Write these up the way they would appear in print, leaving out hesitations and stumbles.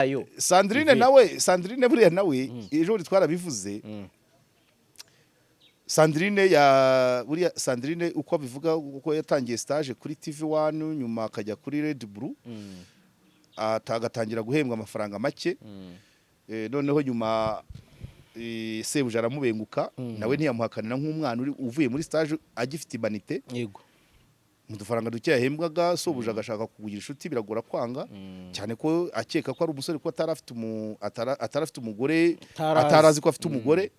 Ayo. Sandrine nawe, Sandrine buriya nawe ejo bundi twarabivuze. Sandrine ya buriya, Sandrine uko abivuga, uko yatangiye stage kuri TV 1, nyuma akajya kuri Red Blue, agatangira guhembwa amafaranga make. Noneho nyuma sebuja aramubenguka, nawe ntiyamuhakanira nk'umwana uri uvuye muri stage agifite imanite. Mu dufaranga duke yahembwaga, sobuja agashaka kugira inshuti, biragora kwanga, cyane ko akeka ko ari umusore, ko atari afite umugore. Atarazi. Atarazi ko afite umugore.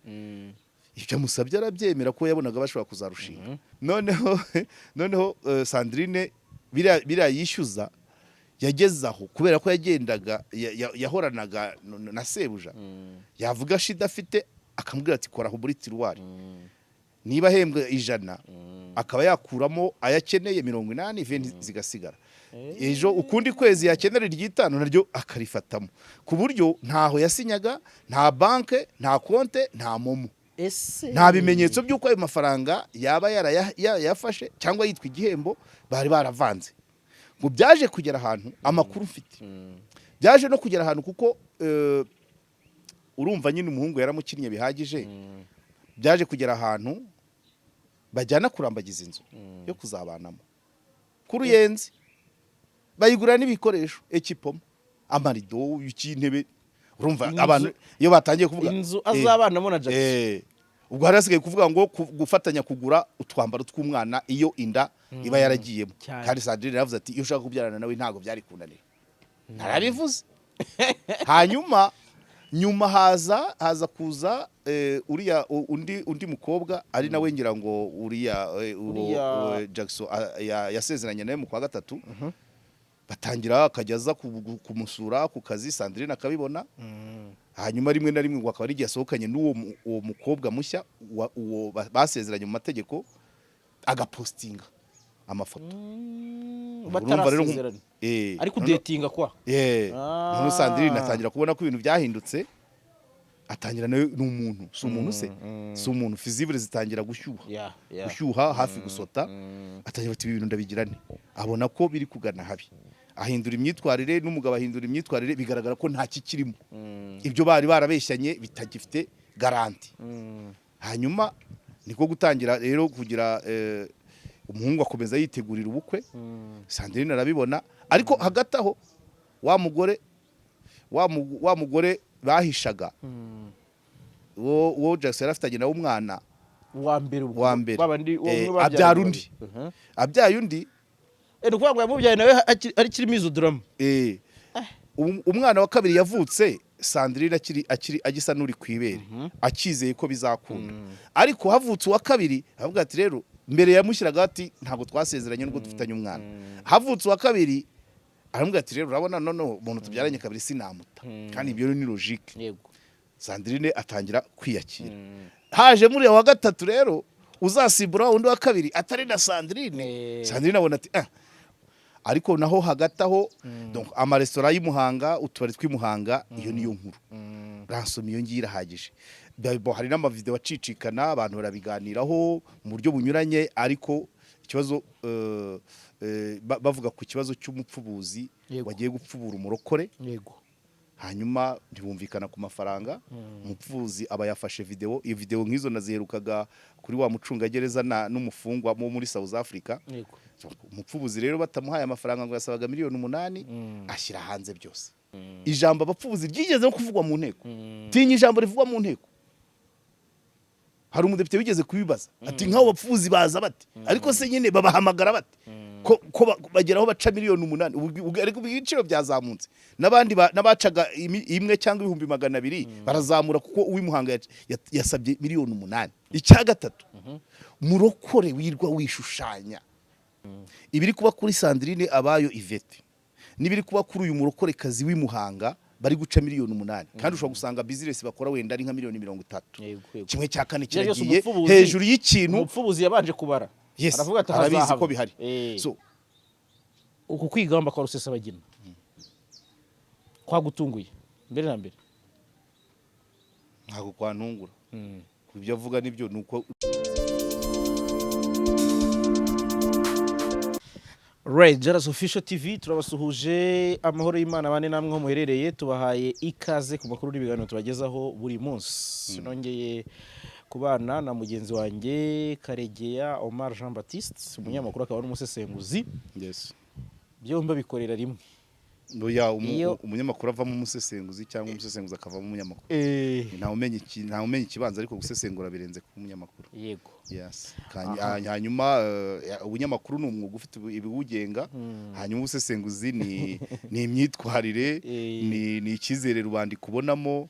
Ibyo amusabye arabyemera, ko yabonaga bashobora kuzarushinga. Noneho Sandrine biriya yishyuza yageze aho, kubera ko yagendaga yahoranaga na sebuja, yavuga shida afite akamubwira ati: "Kora aho muri tiroir." Niba ahembwa 100, akaba yakuramo ayo akeneye 80, 20 zigasigara. Ejo ukundi kwezi yakenera iry'itanu, naryo akarifatamo, ku buryo ntaho yasinyaga, nta banke, nta konte, nta MoMo. Ese Nta bimenyetso by'uko ayo mafaranga yaba yarayafashe cyangwa yitwa igihembo bari baravanze. Ngo byaje kugera ahantu, amakuru mfite, byaje no kugera ahantu, kuko urumva nyine umuhungu yaramukinnye bihagije, byaje kugera ahantu bajyana kurambagiza inzu yo kuzabanamo ku Ruyenzi, bayigura n'ibikoresho, équipement, amarido, intebe, urumva. Abantu iyo batangiye kuvuga Inzu azabanamo na Jackson. Ubwo hari hasigaye kuvuga ngo gufatanya kugura utwambaro tw'umwana iyo inda iba yaragiyemo. Kandi Sandrine yaravuze ati: "Iyo ushaka kubyarana nawe ntabwo byari kunanira." Narabivuze. Hanyuma nyuma haza kuza uriya undi mukobwa, ari nawe ngira ngo uriya uwo Jackson yasezeranye nawe mu kwa gatatu. Batangira akajya aza kumusura ku kazi, Sandrine akabibona. Hanyuma rimwe na rimwe ngo akaba ari igihe asohokanye n'uwo uwo mukobwa mushya uwo basezeranye mu mategeko, agapostinga amafoto. Urumva rero Batarasezerana. Ariko udetinga kwa Noneho Sandrine atangira kubona ko ibintu byahindutse, atangira nawe, ni umuntu, si umuntu se, si umuntu, fusible zitangira gushyuha, gushyuha hafi gusota. Atangira ati: "Ibi bintu ndabigira nte?" Abona ko biri kugana habi, ahindura imyitwarire, n'umugabo ahindura imyitwarire, bigaragara ko nta kikirimo, ibyo bari barabeshyanye bitagifite garantie. Hanyuma niko gutangira rero kugira umuhungu akomeza yitegurira ubukwe, Sandrine arabibona. Ariko hagati aho wa mugore bahishaga, uwo Jackson yari afitanye nawe umwana Wa mbere ubwo. Wa mbere. Babandi uwo umwe babyaranye Abyara babiri. undi. Abyaye undi. Ni ukuvuga ngo yamubyaye nawe akirimo izo drama. Umwana wa kabiri yavutse Sandrine akiri agisa n'uri ku ibere, akizeye ko bizakunda. Ariko havutse uwa kabiri, avuga ati rero mbere yamushyiraga ati: "Ntabwo twasezeranye nubwo dufitanye umwana." Havutse uwa kabiri, aramubwira ati: "Rero urabona, noneho umuntu tubyaranye kabiri sinamuta." Kandi ibyo ni logique. Sandrine atangira kwiyakira. Haje muri wa gatatu rero uzasimbura wa wundi wa kabiri, atari na Sandrine. Sandrine abona ati: "Ah." Ariko naho hagati aho, donc amaresitora y'i Muhanga, utubari tw'i Muhanga, iyo niyo nkuru ransoma, iyo ngiyo irahagije. Bo, hari n'amavideo acicikana, abantu barabiganiraho mu buryo bunyuranye, ariko ikibazo bavuga ku kibazo cy'umupfubuzi wagiye gupfubura umurokore, hanyuma ntibumvikana ku mafaranga, umupfubuzi aba yafashe video. Iyo video nk'izo naziherukaga kuri wa mucungagereza n'umufungwa wo muri South Africa. Umupfubuzi rero batamuhaye amafaranga, ngo yasabaga miliyoni 8, ashyira hanze byose. Ijambo abapfubuzi ryigeze no kuvugwa mu nteko. Tinya ijambo rivugwa mu nteko. Hari umudepite wigeze kubibaza ati: "Nk'abo bapfubuzi baza bate? Ariko se nyine babahamagara bate ko bagera aho baca miliyoni 8?" Ariko ibiciro byazamutse, n'abandi n'abacaga imwe cyangwa 200,000 barazamura, kuko uw'imuhanga yasabye miliyoni 8. Icya gatatu, murokore wirwa wishushanya ibiri kuba kuri Sandrine Abayo Yvette n'ibiri kuba kuri uyu murokorekazi w'imuhanga bari guca miliyoni 8, kandi ushobora gusanga business bakora wenda ari nka miliyoni 30. Yego, yego. Kimwe cya kane Ibyo byose kiragiye hejuru y'ikintu. Umupfubuzi yabanje kubara. Aravuga ati arabizi hazahava. ko bihari. So Uku kwigamba kwa Rusesabagina kwagutunguye mbere na mbere? Ntabwo kwantungura. Ibyo avuga nibyo, ni uko. Right, Jaras Official TV turabasuhuje, amahoro y'Imana bane namwe aho muherereye. Tubahaye ikaze ku makuru n'ibiganiro tubagezaho buri munsi. Nongeye kubana na mugenzi wanjye Karegeya Omar Jean Baptiste, umunyamakuru akaba n'umusesenguzi. Byombi bikorera rimwe. Oya, umunyamakuru avamo umusesenguzi cyangwa umusesenguzi akavamo umunyamakuru. Ntawe umenya ikibanza, ariko gusesengura birenze kuba umunyamakuru. Yes. Hanyuma ubunyamakuru ni umwuga ufite ibiwugenga, hanyuma ubusesenguzi ni imyitwarire, ni icyizere rubanda ikubonamo,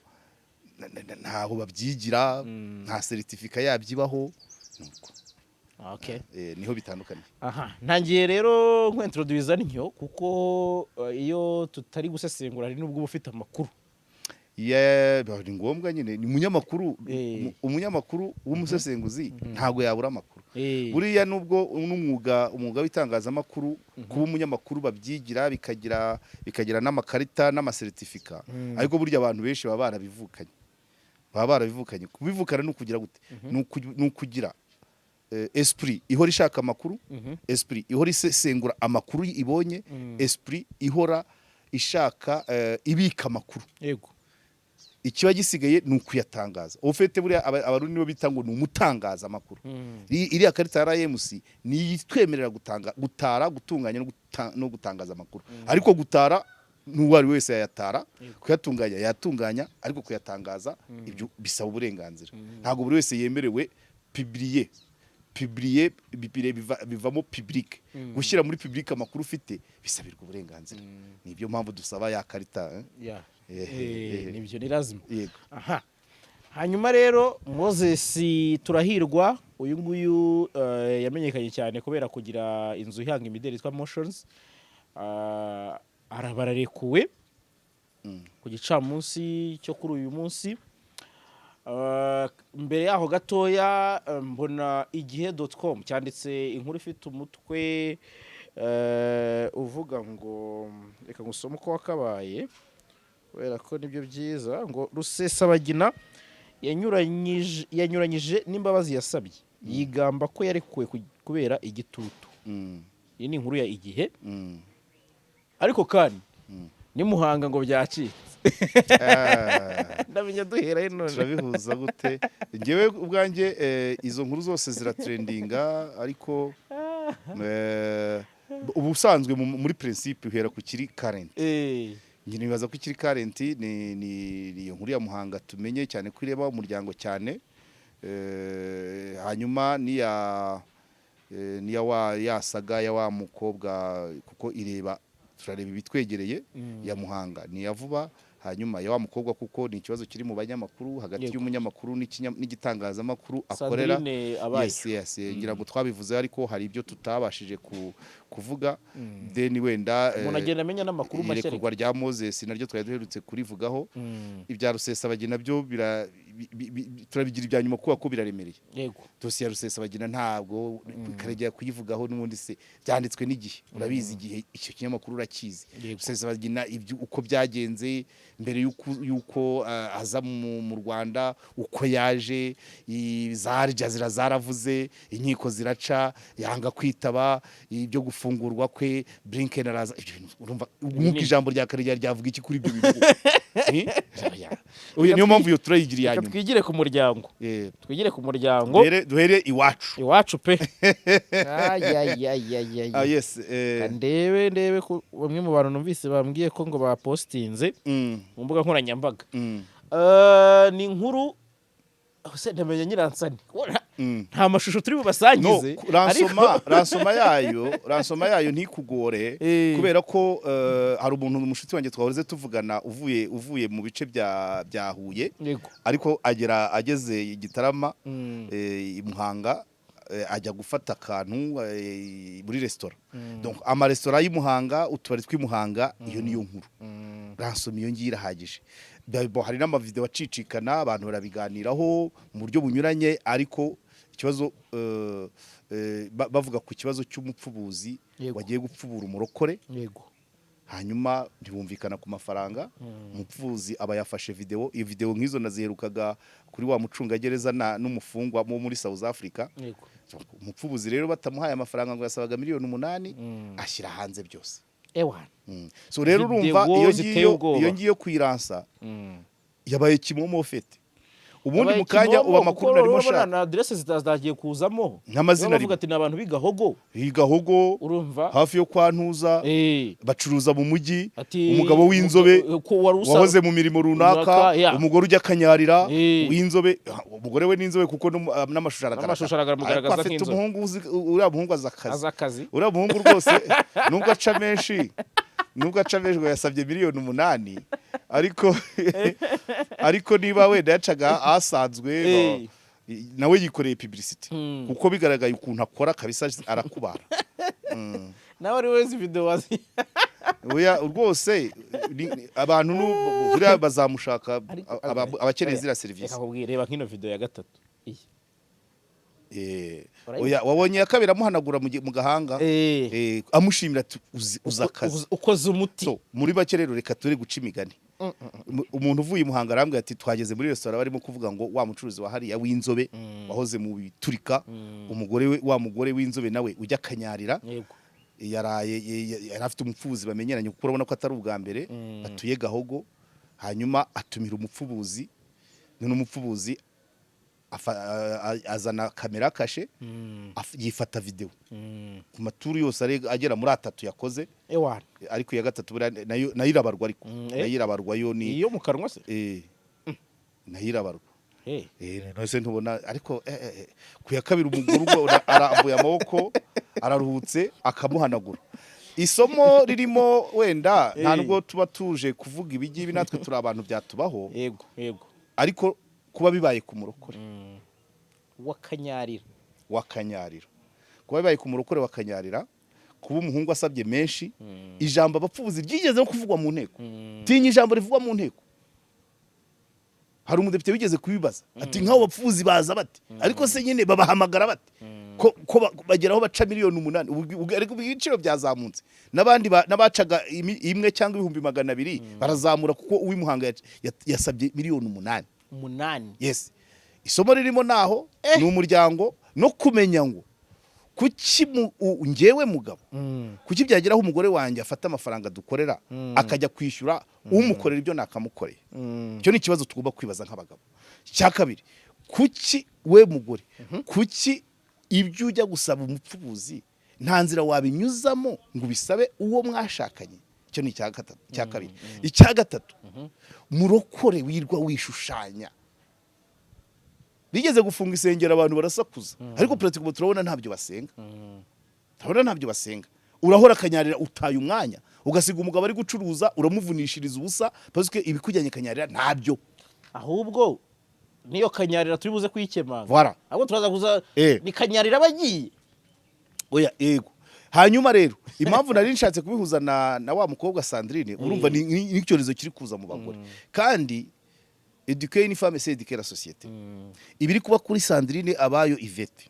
ntaho babyigira, nta certificat yabyo ibaho, nuko. Niho bitandukanye. Aha ntangiye rero nkwentroduza ntyo, kuko iyo tutari gusesengura hari n'ubwo uba ufite amakuru. Yeah, ni ngombwa nyine, ni umunyamakuru. Umunyamakuru w'umusesenguzi ntabwo yabura amakuru. Buriya nubwo n'umwuga, umwuga w'itangazamakuru, kuba umunyamakuru babyigira, bikagira n'amakarita n'amasertifika, ariko burya abantu benshi baba barabivukanye. Kubivukana ni ukugira gute? Ni ukugira esprit ihora ishaka amakuru, esprit ihora isesengura amakuru ibonye, esprit ihora ishaka, ibika amakuru. Ikiba gisigaye ni ukuyatangaza. Ufite buriya Abarundi nibo bita ngo ni umutangazamakuru. Iriya karita ya RMC ni itwemerera gutanga, gutara, gutunganya no gutangaza amakuru. Ariko gutara n'uwo ari wese yayatara, kuyatunganya yatunganya, ariko kuyatangaza ibyo bisaba uburenganzira. Ntabwo buri wese yemerewe publier. Publier bivamo public. Gushyira muri public amakuru ufite bisabirwa uburenganzira. Nibyo mpamvu dusaba ya karita, eh? Nibyo, ni lazima. Yego. Aha hanyuma rero Moses Turahirwa, uyu nguyu yamenyekanye cyane kubera kugira inzu ihanga imideli yitwa Moshions, araba ararekuwe ku gicamunsi cyo kuri uyu munsi. Mbere yaho gatoya, mbona igihe.com cyanditse inkuru ifite umutwe uvuga ngo, reka ngusome uko wakabaye kubera ko nibyo byiza, ngo Rusesabagina yanyuranyije n'imbabazi yasabye, yigamba ko yarekuwe kubera igitutu. Iyi ni inkuru ya Igihe. Ariko kandi ni Muhanga ngo byacitse. Ndamenya duhera none. Turabihuza gute? Njyewe ubwanjye, izo nkuru zose ziratrendinga, ariko ubusanzwe muri principe uhera ku kiri current. Njye nibaza ko ikiri current ni iyo nkuru ya Muhanga, tumenye cyane ko ireba umuryango cyane. Hanyuma niya wa yasaga ya wa mukobwa, kuko ireba, turareba ibitwegereye. Ya Muhanga ni iya vuba, hanyuma ya wa mukobwa kuko ni ikibazo kiri mu banyamakuru hagati y'umunyamakuru n'igitangazamakuru akorera. Sandrine Abayo. Yes, ngira ngo twabivuze, ariko hari ibyo tutabashije kuvuga. Then wenda Umuntu agenda amenya n'amakuru mashya. irekurwa rya Moses naryo twari duherutse kurivugaho. Ibya Rusesabagina nabyo turabigira ibya nyuma kubera ko biraremereye. Dosiye ya Rusesabagina ntabwo Karegeya kuyivugaho, n'ubundi se byanditswe n'igihe, urabizi, igihe icyo kinyamakuru urakizi. Rusesabagina, ibyo uko byagenze mbere yuko aza mu Rwanda, uko yaje, za Al Jazeera zaravuze, inkiko ziraca, yanga kwitaba, ibyo gufungurwa kwe, Blinken araza, ibyo bintu urumva nk'uko ijambo rya Karegeya ryavuga iki kuri ibyo bintu? Eh? Oya, niyo mpamvu iyo turayigira iya Reka nyuma. twigire ku muryango. Twigire ku muryango. Duhere iwacu. Iwacu pe. Ayayayayay. Ah, yes. Ndebe ko bamwe mu bantu numvise bambwiye ko ngo bapostinze mu mbuga nkoranyambaga. Ni inkuru se ndamenya nyiransani. Nta mashusho turi No, bubasangize. ransoma yayo ntikugore, kubera ko hari umuntu, umushuti wanjye twahoze tuvugana, uvuye mu bice bya Huye, ariko agera ageze i Gitarama, i Muhanga, ajya gufata akantu muri resitora. Donc amaresitora y'i Muhanga, utubari tw'i Muhanga, iyo niyo nkuru. Ransoma iyo ngiyo irahagije. Bo, hari n'amavideo acicikana, abantu barabiganiraho mu buryo bunyuranye, ariko ikibazo bavuga ku kibazo cy'umupfubuzi wagiye gupfubura umurokore. Hanyuma ntibumvikana ku mafaranga. Umupfubuzi aba yafashe video. Iyo video nk'izo naziherukaga kuri wa mucungagereza n'umufungwa wo muri South Africa. Umupfubuzi rero batamuhaye amafaranga, ngo yasabaga miliyoni 8, ashyira hanze byose. Ewana. So rero urumva Video iyo ziteye ngiyo, ubwoba. iyo ngiyo kuyiransa yabaye kimomo fete ubundi Yabaye mu kanya kimomo, ubu amakuru kuko narimo urabona nshaka na adresse zitagiye kuzamo. N'amazina Niyo arimo. bavuga ati ni abantu b'igahogo. Gahogo. Urumva? Hafi yo kwa Ntuza. Bacuruza mu mujyi. Ati Umugabo w'inzobe ko wari wahoze mu mirimo runaka, runaka, ya. umugore ujya akanyarira w'inzobe. Umugore we n'inzobe kuko n'amashusho aragaragara. N'amashusho aramugaragaza Ariko afite nk'inzobe. umuhungu uriya muhungu azi akazi. Azi akazi. Uriya muhungu rwose nubwo aca menshi, ngo yasabye miliyoni 8, ariko niba wenda yacaga ahasanzwe, nawe yikoreye publicity, kuko bigaragaye ukuntu akora kabisa, arakubara. Nawe ari wese video wazi. Oya rwose, abantu buriya bazamushaka, abakeneye ziriya serivisi. Reka nkubwire, reba nk'ino video ya gatatu iyi. Oya, wabonye iya kabiri amuhanagura mu gahanga, amushimira ati uzi akazi. Ukoze umuti. So muri make rero, reka turi guca imigani. Umuntu uvuye i Muhanga arambwira ati twageze muri resitora, barimo kuvuga ngo wa mucuruzi wa hariya w'inzobe wahoze mu biturika, umugore we, wa mugore w'inzobe nawe ujya akanyarira, yaraye yari afite umupfubuzi bamenyeranye, kuko urabona ko atari ubwa mbere, batuye Gahogo. Hanyuma atumira umupfubuzi, none umupfubuzi azana kamera kashe, yifata video ku maturu yose agera muri atatu yakoze. Ewana. Ariko iya gatatu buriya nayo irabarwa, ariko nayo irabarwa, yo ni Iyo mu kanwa se? Nayo irabarwa. None ntubona, ariko ku ya kabiri umugore ubwo arambuye amaboko, araruhutse, akamuhanagura. Isomo ririmo wenda nta nubwo tuba tuje kuvuga ibigibi, natwe turi abantu, byatubaho. yego yego Ariko kuba bibaye ku murokore W'akanyarira. W'akanyarira, kuba bibaye ku murokore w'akanyarira, kuba umuhungu asabye menshi, ijambo abapfubuzi ryigeze no kuvugwa mu nteko. Tinya ijambo rivugwa mu nteko. Hari umudepite wigeze kubibaza ati nk'abo bapfubuzi baza bate? Ariko se nyine babahamagara bate ko bagera aho baca miliyoni 8? Ariko ibiciro byazamutse, n'abandi n'abacaga imwe cyangwa 200,000 barazamura, kuko uw'imuhanga yasabye miliyoni 8. 8. Yes, isomo ririmo naho ni umuryango no kumenya ngo kuki njyewe mugabo, kuki byageraho umugore wanjye afata amafaranga dukorera akajya kwishyura umukorera ibyo nakamukoreye? Icyo ni ikibazo tugomba kwibaza nk'abagabo. Icya kabiri, kuki we mugore, kuki ibyo ujya gusaba umupfubuzi nta nzira wabinyuzamo ngo ubisabe uwo mwashakanye? Icyo ni icya gatatu, icya kabiri. Icya gatatu, murokore wirwa wishushanya. Bigeze gufunga isengero, abantu barasakuza, ariko pratiquement turabona ntabyo basenga, turabona ntabyo basenga. Urahora akanyarira, utaye umwanya, ugasiga umugabo ari gucuruza, uramuvunishiriza ubusa, parce que ibikujyanye kanyarira ntabyo. Ahubwo niyo kanyarira turi buze kuyikemanga. Voilà. Ahubwo turaza kuza ni kanyarira abagiye. Oya, yego. Hanyuma rero impamvu nari nshatse kubihuza na wa mukobwa Sandrine, urumva ni icyorezo kiri kuza mu bagore, kandi éduquer une femme, c'est éduquer la société. Ibiri kuba kuri Sandrine abayo Yvette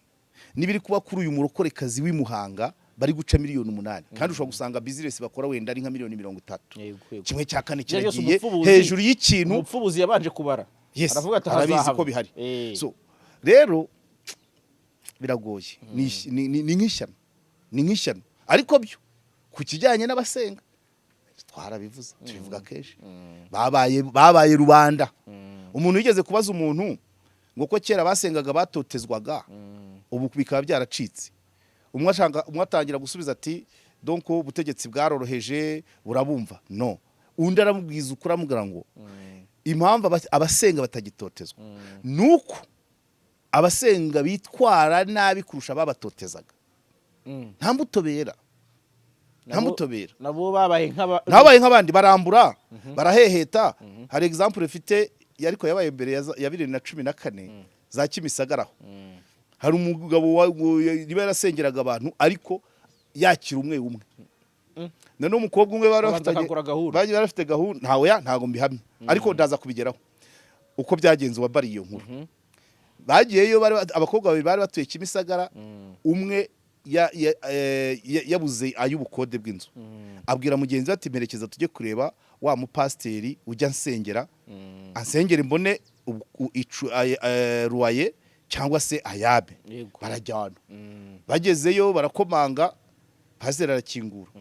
n'ibiri kuba kuri uyu murokorekazi w'i Muhanga bari guca miliyoni 8, kandi ushobora gusanga business bakora wenda ari nka miliyoni 30. Yego, yego. Kimwe cya kane Ibyo byose kiragiye hejuru y'ikintu. Umupfubuzi yabanje kubara. Yes, aravuga ati arabizi hazahava. ko bihari. So rero biragoye, ni nk'ishyano, ni nk'ishyano. Ariko byo ku kijyanye n'abasenga twarabivuze, tubivuga kenshi, babaye rubanda. Umuntu yigeze kubaza umuntu ngo ko kera basengaga batotezwaga, ubu bikaba byaracitse? Umwe atangira gusubiza ati donc ubutegetsi bwaroroheje, burabumva. No undi aramubwiza ukuri, aramubwira ngo impamvu abasenga batagitotezwa nuko abasenga bitwara nabi kurusha ababatotezaga. Nta mbuto bera, nta mbuto bera. Nabo babaye nk'aba Ntabaye nk'abandi, barambura, baraheheta. Hari example ifite ariko yabaye mbere ya 2014 za Kimisagara aho hari umugabo niba yarasengeraga abantu, ariko yakira umwe umwe. Noneho umukobwa umwe bari Babanza bafitanye akakora gahunda. Bari bafite gahunda, ntawe ya ntago mbihamya, ariko ndaza kubigeraho uko byagenze. Wabariye iyo nkuru, bagiyeyo bari abakobwa babiri bari batuye Kimisagara, umwe yabuze ay'ubukode bw'inzu, abwira mugenzi we ati: "Mperekeza tujye kureba wa mupasiteri ujya nsengera, ansengere mbone loyer cyangwa se ayabe." Barajyana. Bagezeyo barakomanga, pasiteri arakingura.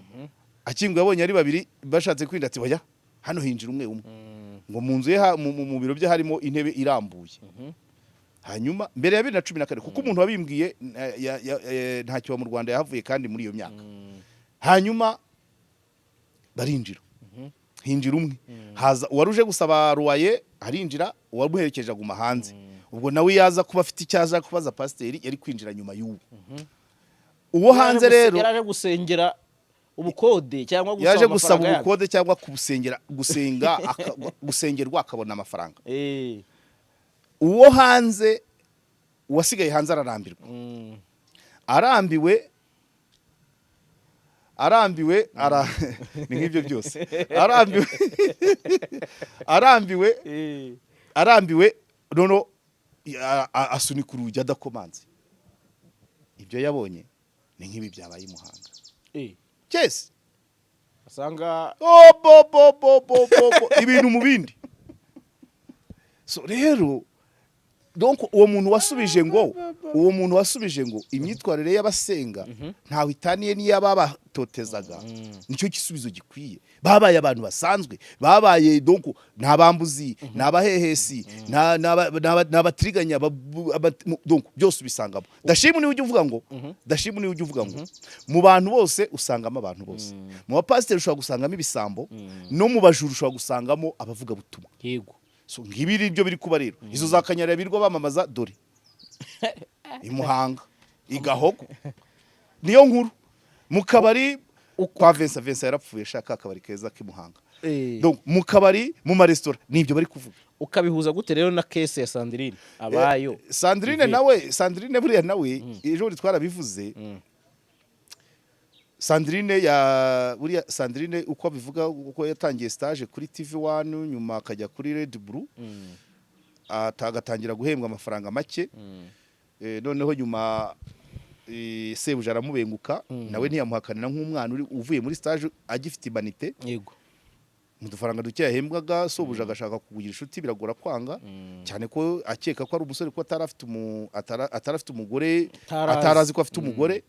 Akinguye abonye ari babiri bashatse kwinjira, ati: "Oya, hano hinjira umwe umwe." Ngo mu nzu ye mu biro bye harimo intebe irambuye. Hanyuma mbere ya 2014, kuko umuntu wabimbwiye ntacyo mu Rwanda yahavuye kandi muri iyo myaka. Hanyuma barinjira, hinjira umwe, haza uwari uje gusaba loyer arinjira, uwamuherekeje aguma hanze. Ubwo nawe yaza kuba afite icyo aza kubaza pasiteri, yari kwinjira nyuma y'uwo uwo hanze. Rero Yaraje gusengera ubukode cyangwa gusaba yaje gusaba amafaranga yabyo? ubukode cyangwa kubusengera, gusenga, gusengerwa akabona amafaranga. Uwo hanze, uwasigaye hanze ararambirwa. Arambiwe, arambiwe, ni nk'ibyo byose, arambiwe, arambiwe. Arambiwe noneho asunika urugi adakomanze. Ibyo yabonye ni nk'ibi byabaye i Muhanga. Cyese. Asanga Oh, bo bo bo bo bo bo, ibintu mu bindi. So rero, donc uwo muntu wasubije ngo imyitwarire y'abasenga ntawe itaniye n'iy'ababatotezaga, nicyo gisubizo gikwiye. Babaye abantu basanzwe, babaye donc ni abambuzi, ni abahehesi, ni abatiriganya, donc byose ubisangamo. Dashimu niwe ujya uvuga ngo mu bantu bose usangamo abantu bose. Mu bapasiteri ushobora gusangamo ibisambo, no mu bajura ushobora gusangamo abavugabutumwa. So ngibi byo biri kuba rero, izo za Kanyarira birirwa bamamaza, dore i Muhanga, i Gahogo niyo nkuru, mu kabari kwa Vincent. Vincent yarapfuye, shaka akabari keza k'i Muhanga. Donc mu kabari, mu maresitora, nibyo bari kuvuga. Ukabihuza gute rero na case ya Sandrine abayo? Sandrine Yvette. Nawe Sandrine buriya nawe ejo bundi twarabivuze. Sandrine ya buriya, Sandrine uko abivuga, uko yatangiye stage kuri TV 1, nyuma akajya kuri Red Blue, agatangira guhembwa amafaranga make. Noneho nyuma sebuja aramubenguka, nawe ntiyamuhakanira nk'umwana uri uvuye muri stage agifite imanite. Mu dufaranga duke yahembwaga, sobuja agashaka kugira inshuti, biragora kwanga, cyane ko akeka ko ari umusore, ko atari afite umugore. Atarazi. Atarazi ko afite umugore.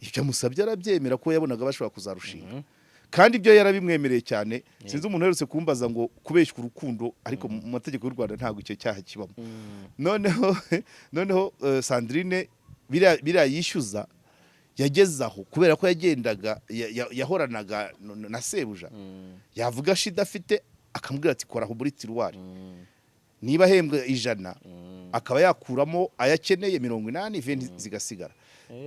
Ibyo amusabye arabyemera, ko yabonaga bashobora kuzarushinga, kandi ibyo yarabimwemereye cyane. Sinzi umuntu uherutse kumbaza ngo kubeshywa urukundo, ariko mu mategeko y'u Rwanda ntabwo icyo cyaha kibamo. Noneho Sandrine biriya yishyuza yageze aho, kubera ko yagendaga yahoranaga na sebuja, yavuga shida afite akamubwira ati: "Kora aho muri tiroir." Niba ahembwa 100, akaba yakuramo ayo akeneye 80, 20 zigasigara.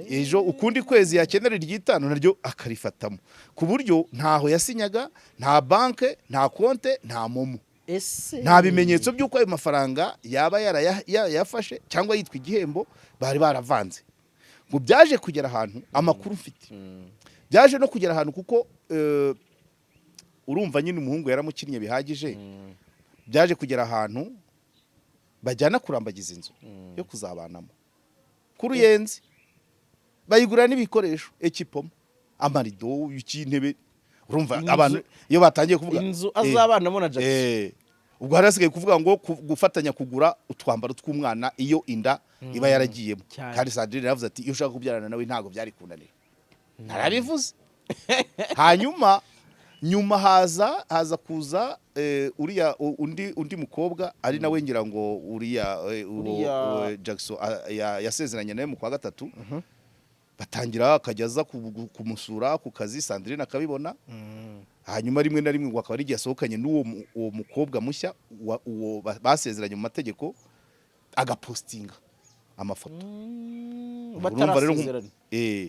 Ejo ukundi kwezi yakenera iry'itanu, naryo akarifatamo, ku buryo ntaho yasinyaga, nta banke, nta konte, nta MoMo. Ese Nta bimenyetso by'uko ayo mafaranga yaba yarayafashe cyangwa yitwa igihembo bari baravanze. Ngo byaje kugera ahantu, amakuru mfite, byaje no kugera ahantu, kuko urumva nyine umuhungu yaramukinnye bihagije, byaje kugera ahantu bajyana kurambagiza inzu yo kuzabanamo ku Ruyenzi, bayigura n'ibikoresho, équipement, amarido, intebe, urumva. Abantu iyo batangiye kuvuga Inzu azabanamo na Jackson. Ubwo hari hasigaye kuvuga ngo gufatanya kugura utwambaro tw'umwana iyo inda iba yaragiyemo. Kandi Sandrine yaravuze ati: "Iyo ushaka kubyarana nawe ntabwo byari kunanira." Narabivuze. Hanyuma nyuma haza kuza uriya undi mukobwa, ari nawe ngira ngo uriya uwo, Jackson yasezeranye nawe mu kwa gatatu. Batangira akajya aza kumusura ku kazi, Sandrine akabibona. Hanyuma rimwe na rimwe ngo akaba ari igihe asohokanye n'uwo uwo mukobwa mushya uwo basezeranye mu mategeko, agapostinga amafoto. Urumva rero Batarasezerana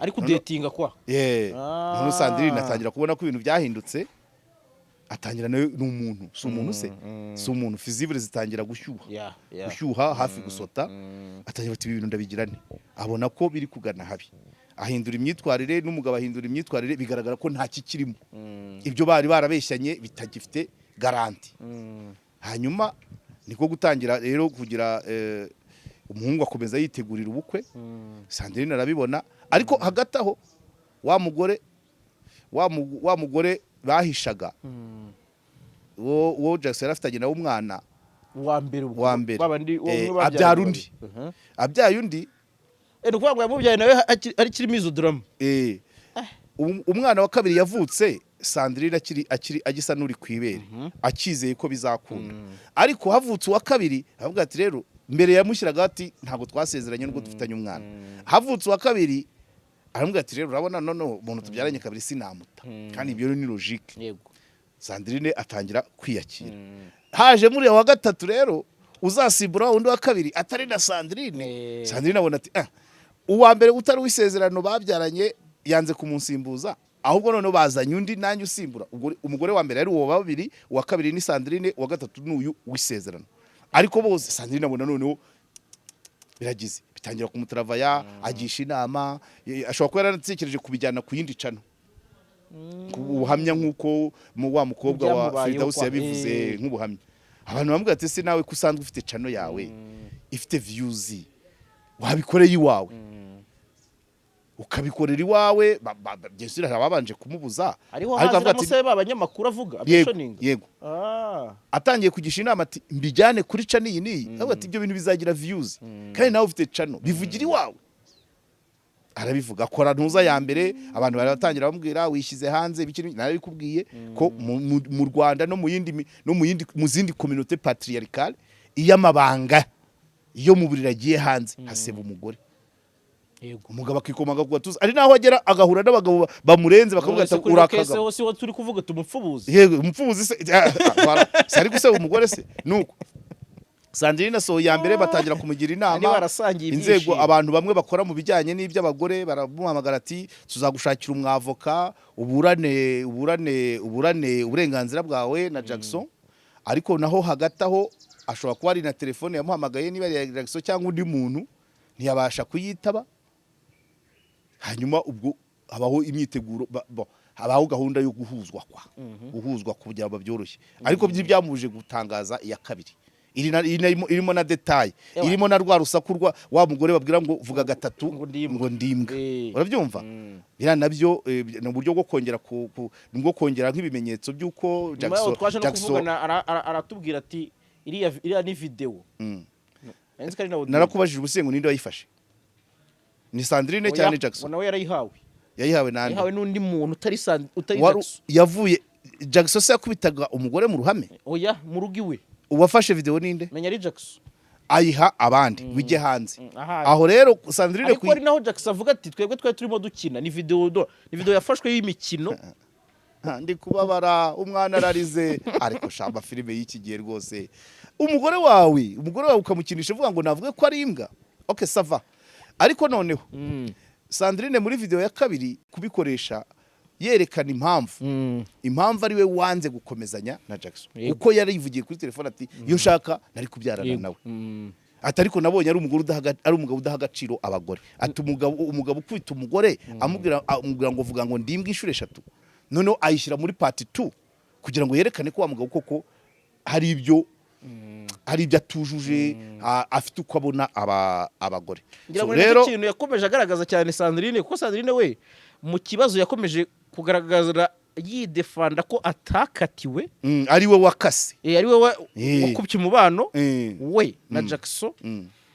ariko udetinga kwa Noneho Sandrine atangira kubona ko ibintu byahindutse, atangira nawe, ni umuntu, si umuntu se, si umuntu, fusible zitangira gushyuha, gushyuha hafi gusota. Atangira ati: "Ibi bintu ndabigira nte?" Abona ko biri kugana habi, ahindura imyitwarire, n'umugabo ahindura imyitwarire, bigaragara ko nta kikirimo, ibyo bari barabeshyanye bitagifite garantie. Hanyuma niko gutangira rero kugira Umuhungu akomeza yitegurira ubukwe. Sandrine arabibona, ariko hagati aho wa mugore bahishaga, uwo Jackson yari afitanye nawe umwana Uwa mbere ubwo. Uwa mbere. Babandi uwo umwe babyaranye Abyara undi. babiri. Abyaye undi. Ni ukuvuga ngo yamubyaye nawe ari kirimo izo drama. Umwana wa kabiri yavutse Sandrine akiri agisa n'uri ku ibere, akizeye ko bizakunda. Ariko havutse uwa kabiri, avuga ati rero mbere yamushyiraga ati ntabwo twasezeranye nubwo dufitanye umwana. Havutse uwa kabiri, aramubwira ati rero urabona noneho umuntu tubyaranye kabiri sinamuta, kandi ibyo ni logique. Sandrine atangira kwiyakira. Haje muri wa gatatu rero uzasimbura wa wundi wa kabiri atari na Sandrine. Sandrine abona ati uwa mbere utari uw'isezerano babyaranye yanze kumunsimbuza, ahubwo noneho bazanye undi nanjye usimbura. Ubwo umugore wa mbere ari uwo babiri, uwa kabiri ni Sandrine, uwa gatatu ni uyu w'isezerano. Ariko bose Sandrine abona noneho biragize, bitangira kumutaravaya, agisha inama. Ashobora kuba yaranatekereje kubijyana ku yindi channel, ku buhamya, nk'uko mu wa mukobwa wa Ibyamubayeho Firidausi yabivuze nk'ubuhamya. Abantu bamubwira ati ese nawe ko usanzwe ufite channel yawe ifite views, wabikoreye iwawe, ukabikorera iwawe? Bien sûr hari ababanje kumubuza. Ariho Ariko avuga haziramo ati se ba banyamakuru avuga yego. abishoninga. Yego. Atangiye kugisha inama ati mbijyane kuri channel iyi n'iyi. Avuga ati ibyo bintu bizagira views, kandi nawe ufite channel, bivugira iwawe. Arabivuga, akora ntuza ya mbere, abantu baratangira bamubwira wishyize hanze ibiki. Narabikubwiye ko mu Rwanda no mu yindi no mu yindi mu zindi communauté patriarcale, iyo amabanga iyo mu buriri agiye hanze haseba umugore. Umugabo akikomaga ku gatuza, ari naho agera agahura n'abagabo bamurenze bakavuga None se ati kuri ino case urakagabo. ho siho turi kuvuga tumupfubuze? Yego, umupfubuzi se? Ah, ah, voilà. Si ari guseba umugore se? Nuko Sandrine asohoye iya mbere, batangira kumugira inama. Bari barasangiye Inzego, ibyishimo. abantu bamwe bakora mu bijyanye n'iby'abagore baramuhamagara ati tuzagushakira umwavoka, uburane uburenganzira bwawe na Jackson. Ariko naho hagati aho ashobora kuba ari na telefone yamuhamagaye, niba ari iya Jackson cyangwa undi muntu, ntiyabasha kuyitaba. Hanyuma ubwo habaho imyiteguro, habaho gahunda yo guhuzwa kwa guhuzwa kugira ngo byoroshye, ariko byamuje gutangaza iya kabiri irimo na détails, irimo na rwa rusaku rwa wa mugore babwira ngo vuga gatatu Ngo ndi imbwa. Ngo ndi imbwa. Urabyumva? Biriya nabyo ni uburyo bwo kongera ni bwo kongera nk'ibimenyetso by'uko Nyuma yaho Jackson twaje no Jackson kuvugana, aratubwira ati iriya ni video. Nari nzi ko ari na audio. Narakubajije ubuse ngo ninde wayifashe, ni Sandrine Oya, cyane ngo Jackson? Nawe yarayihawe. Yayihawe nande? Yayihawe n'undi muntu utari Jackson. Yavuye Jackson se yakubitaga umugore mu ruhame? Oya, mu rugo iwe. Uwafashe video ninde? Menya ari Jackson. Ayiha abandi ngo ijye hanze. Ahari. Aho rero Sandrine Ariko ari naho Jackson avuga ati twebwe twari turimo dukina, ni video ni video yafashwe y'imikino. Ndi kubabara, umwana ararize. Ariko shamba filime y'iki gihe rwose, umugore wawe ukamukinisha uvuga ngo navuge ko ari imbwa. OK, ça va. Ariko noneho Sandrine muri video ya kabiri kubikoresha yerekana impamvu ari we wanze gukomezanya na Jackson, uko yarivugiye kuri telefone ati iyo nshaka nari kubyarana nawe, ati ariko nabonye ari umugore udaha ari umugabo udaha agaciro abagore, ati umugabo ukubita umugore amubwira ngo vuga ngo ndi imbwa inshuro eshatu. Noneho ayishyira muri part 2 kugira ngo yerekane ko wa mugabo koko hari ibyo atujuje, afite uko abona abagore. Ngira So, ngo ni rero nacyo kintu yakomeje agaragaza cyane Sandrine, kuko Sandrine we mu kibazo yakomeje kugaragaza yidefanda ko atakatiwe. Ari we wakase. Ari we wakubye umubano we na Jackson.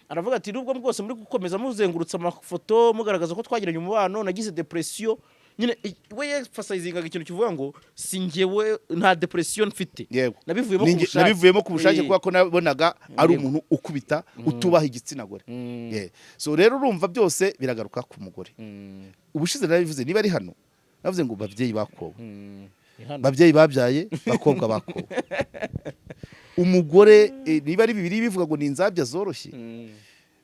Aravuga ati nubwo bwose muri gukomeza muzengurutsa amafoto mugaragaza ko twagiranye umubano, nagize depression nyine. We yemphasizingaga ikintu kivuga ngo si njyewe, nta depression mfite. Nabivuyemo ku bushake. Nabivuyemo ku bushake, kubera ko nabonaga ari umuntu ukubita, utubaha igitsina gore. Yeah. So rero urumva byose biragaruka ku mugore. Ubushize narabivuze, niba ari hano navuze ngo babyeyi bakowe, Ni hano. babyeyi babyaye, bakobwa bakowe, umugore niba ari bibiri bivuga ngo ni inzabya zoroshye.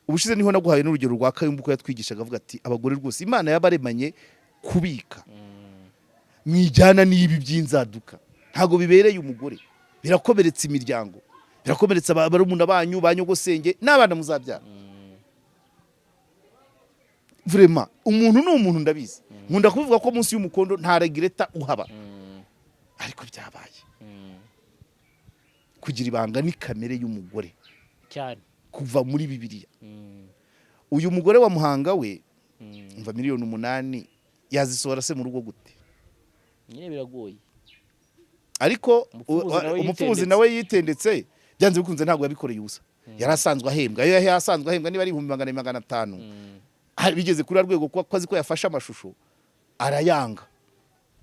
Ubushize niho naguhaye n'urugero rwa Kayumba, uko yatwigishaga avuga ati abagore rwose Imana yabaremanye kubika, mwijyana n'ibi by'inzaduka, ntabwo bibereye umugore, birakomeretsa imiryango, birakomeretsa barumuna banyu, ba nyogosenge n'abana muzabyara. Vraiment umuntu ni umuntu, ndabizi, nkunda kubivuga ko munsi y'umukondo nta regretta uhaba, ariko byabaye. Kugira ibanga ni kamere y'umugore. Cyane. Kuva muri Bibiliya. Uyu mugore wa Muhanga we, mva miliyoni 8 yazisohora se mu rugo gute? Nyine biragoye. Ariko Umupfubuzi nawe umupfubuzi yitendetse. Nawe yitendetse, byanze bikunze ntabwo yabikoreye ubusa, yari asanzwe ahembwa. Iyo yari asanzwe ahembwa niba ari 200,500, hari bigeze kuri rwego ko azi ko yafashe amashusho arayanga,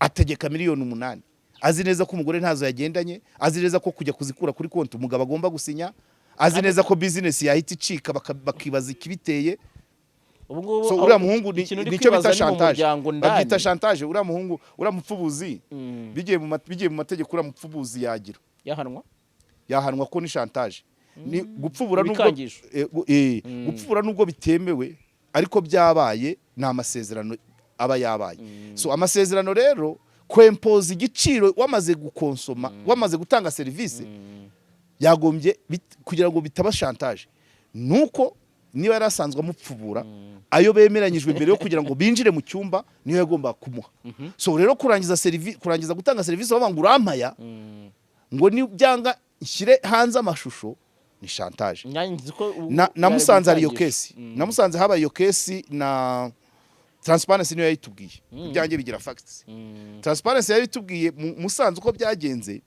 ategeka miliyoni 8, azi neza ko umugore ntazo yagendanye, azi neza ko kujya kuzikura kuri konti umugabo agomba gusinya, azi neza ko business yahita icika, bakibaza ikibiteye. Ubu ngubu So aho- uriya muhungu ni ikintu uri nicyo bita kwibaza ni mu chantage. muryango ndani. Babyita chantage. Uriya muhungu, uriya mupfubuzi, bigiye mu mategeko, uriya mupfubuzi yagira Yahanwa. Yahanwa ko ni chantage, ni gupfubura nubwo Ibikangisho. Gupfubura nubwo bitemewe, ariko byabaye ni amasezerano aba yabaye. So amasezerano rero, kwempoza igiciro wamaze gukonsoma, wamaze gutanga serivisi, yagombye kugira ngo bitaba chantage, nuko niba yari asanzwe amupfubura, ayo bemeranyijwe mbere yo kugira ngo binjire mu cyumba niyo yagombaga kumuha. So rero kurangiza serivisi, kurangiza gutanga serivisi, bavuga ngo urampaya, ngo nibyanga nshyire hanze amashusho, ni chantage. Nanjye nzi ko ubu Na byari Musanze hari iyo gutangisha. case. Na Musanze habaye iyo case, na Transparency niyo yayitubwiye. Ibyanjye bigira facts. Transparency yayitubwiye mu Musanze uko byagenze.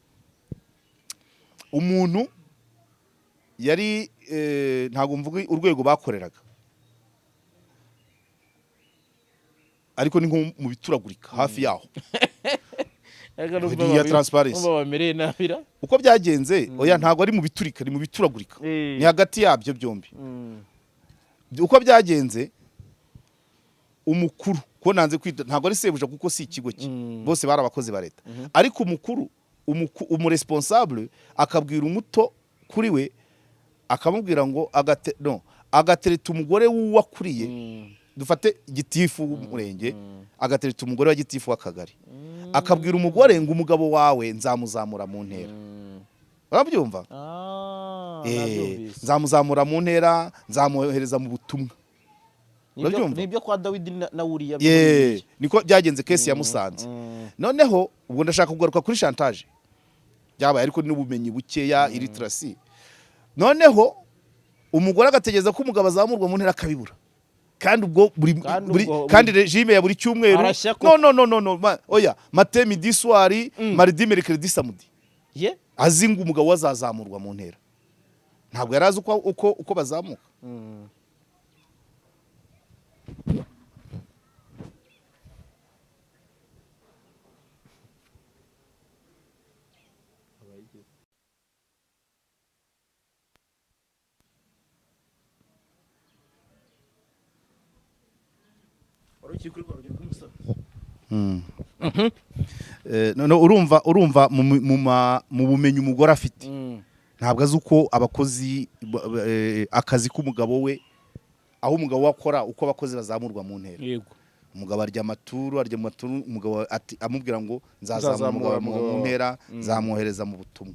Umuntu yari ntabwo mvuga urwego bakoreraga, ariko ni nko mu bituragurika hafi yaho. Ariko numva Ni iya Transparency. numva bamereye nabi ra. Uko byagenze, oya, ntabwo ari mu biturika, ni mu bituragurika, ni hagati yabyo byombi. Uko byagenze, umukuru, ko nanze kwita, ntabwo ari sebuja kuko si ikigo cye, bose bari abakozi ba leta, ariko umukuru, umuresponsable akabwira umuto kuri we, akamubwira ngo agate no agatereta umugore w'uwakuriye, dufate gitifu w'umurenge, agatereta umugore wa gitifu w'akagari, akabwira umugore ngo umugabo wawe nzamuzamura mu ntera. Urabyumva? Ah, nabyumvise. Nzamuzamura mu ntera, nzamwohereza mu butumwa. Urabyumva? Nibyo kwa Dawidi na Uriya. Ye, niko byagenze case ya Musanze. Noneho ubwo ndashaka kugaruka kuri chantage byabaye, ariko n'ubumenyi bukeya, illiteracy. Noneho umugore agategereza ko umugabo azamurwa mu ntera, akabibura, kandi ubwo buri, Kandi buri, ubwo- kandi régime ya buri cyumweru. Arashya ko- No, no, no, no, no, oya, matin, midi, soir, mardi, mercredi, samedi, Ye. azi ngo umugabo we azazamurwa mu ntera. Ntabwo yari azi uko bazamuka. Wari ukiri kuri rwa rugero rw'umusaza. No, urumva mu bumenyi umugore afite, ntabwo azi uko abakozi akazi k'umugabo we, aho umugabo we akora, uko abakozi bazamurwa mu ntera. Umugabo arya amaturu, arya amaturu, umugabo ati, amubwira ngo nzazamura Nzazamura umugabo mu umugabo wawe. ntera, nzamwohereza mu butumwa.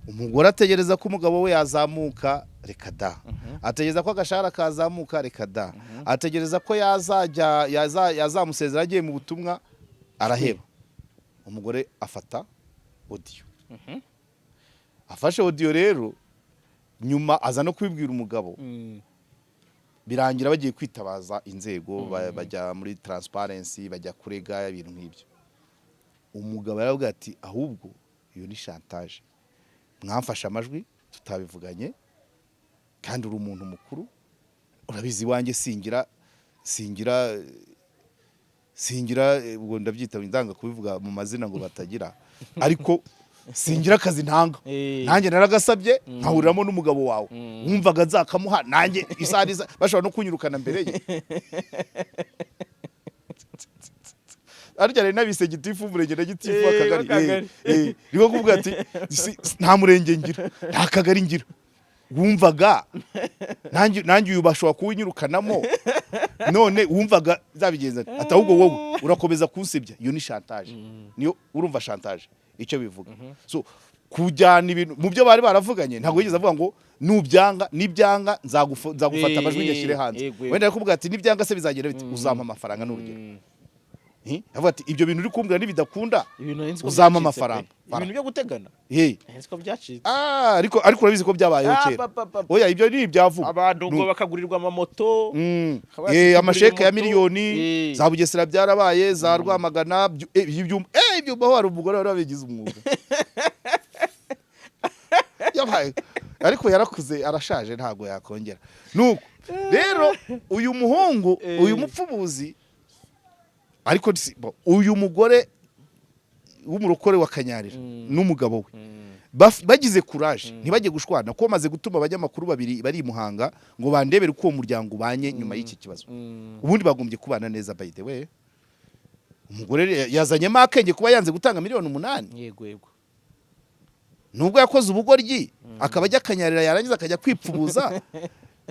Umugore ategereza ko umugabo we yazamuka, reka da. Ategereza ko agashahara kazamuka, reka da. Ategereza ko yazajya yazamusezera agiye mu butumwa, araheba. Umugore afata audio. Afashe audio rero, nyuma aza no kubibwira umugabo, birangira bagiye kwitabaza inzego, bajya muri Transparency, bajya kurega, ibintu nk'ibyo. Umugabo yaravuga ati ahubwo iyo ni chantage, mwamfashe amajwi tutabivuganye, kandi uri umuntu mukuru, urabizi iwanjye singira ubwo ndabyita ndanga kubivuga mu mazina ngo batagira, ariko singira akazi ntanga. Nanjye naragasabye, nkahuriramo n'umugabo wawe, wumvaga nzakamuha nanjye isaha n'isaha, bashobora no kunyirukana mbere ye. Arya rero nabise gitifu w'umurenge na gitifu w'akagari. W'akagari. Niko kuvuga ati nta murenge ngira, nta kagari ngira, wumvaga nanjye uyu bashobora kuwinyirukanamo, none wumvaga zabigenza ati ati ahubwo wowe urakomeza kunsebya. Iyo ni chantage. Niyo urumva chantage icyo bivuga. So kujyana ibintu mu byo bari baravuganye, ntabwo yigeze avuga ngo nubyanga, nibyanga nzagufata amajwi nyashyire hanze. Yego, yego. Wenda yakubwira ati nibyanga se bizagenda bite, uzampa amafaranga, n'urugero. Avuga ati ibyo bintu uri kumbwira nibidakunda Ibintu nzi ko uzampa byacitse amafaranga. pe. Ibintu byo gutegana Eh. nzi ko byacitse. Ah, ariko urabizi ko byabayeho Ah, kera. pa, pa, pa. Oya, ibyo ni ibyavuga. Abantu ubwo bakagurirwa amamoto. Akaba Eh, yakigurira amasheke ya moto. miliyoni. Za Bugesera byarabaye, za Rwamagana, ibyumba aho hari umugore wari wabigize umwuga yabaye, ariko yarakuze, arashaje, ntabwo yakongera. Nuko rero uyu muhungu, uyu mupfubuzi, ariko uyu mugore w'umurokore wa Kanyarira n'umugabo we bagize courage, ntibajye gushwana, kuko bamaze gutuma abanyamakuru babiri bari i Muhanga ngo bandebere uko uwo muryango ubanye nyuma y'iki kibazo. Ubundi bagombye kubana neza. By the way, umugore yazanyemo akenge kuba yanze gutanga miliyoni 8. Yego yego. Nubwo yakoze ubugoryi, akaba ajya akanyarira, yarangiza akajya kwipfubuza,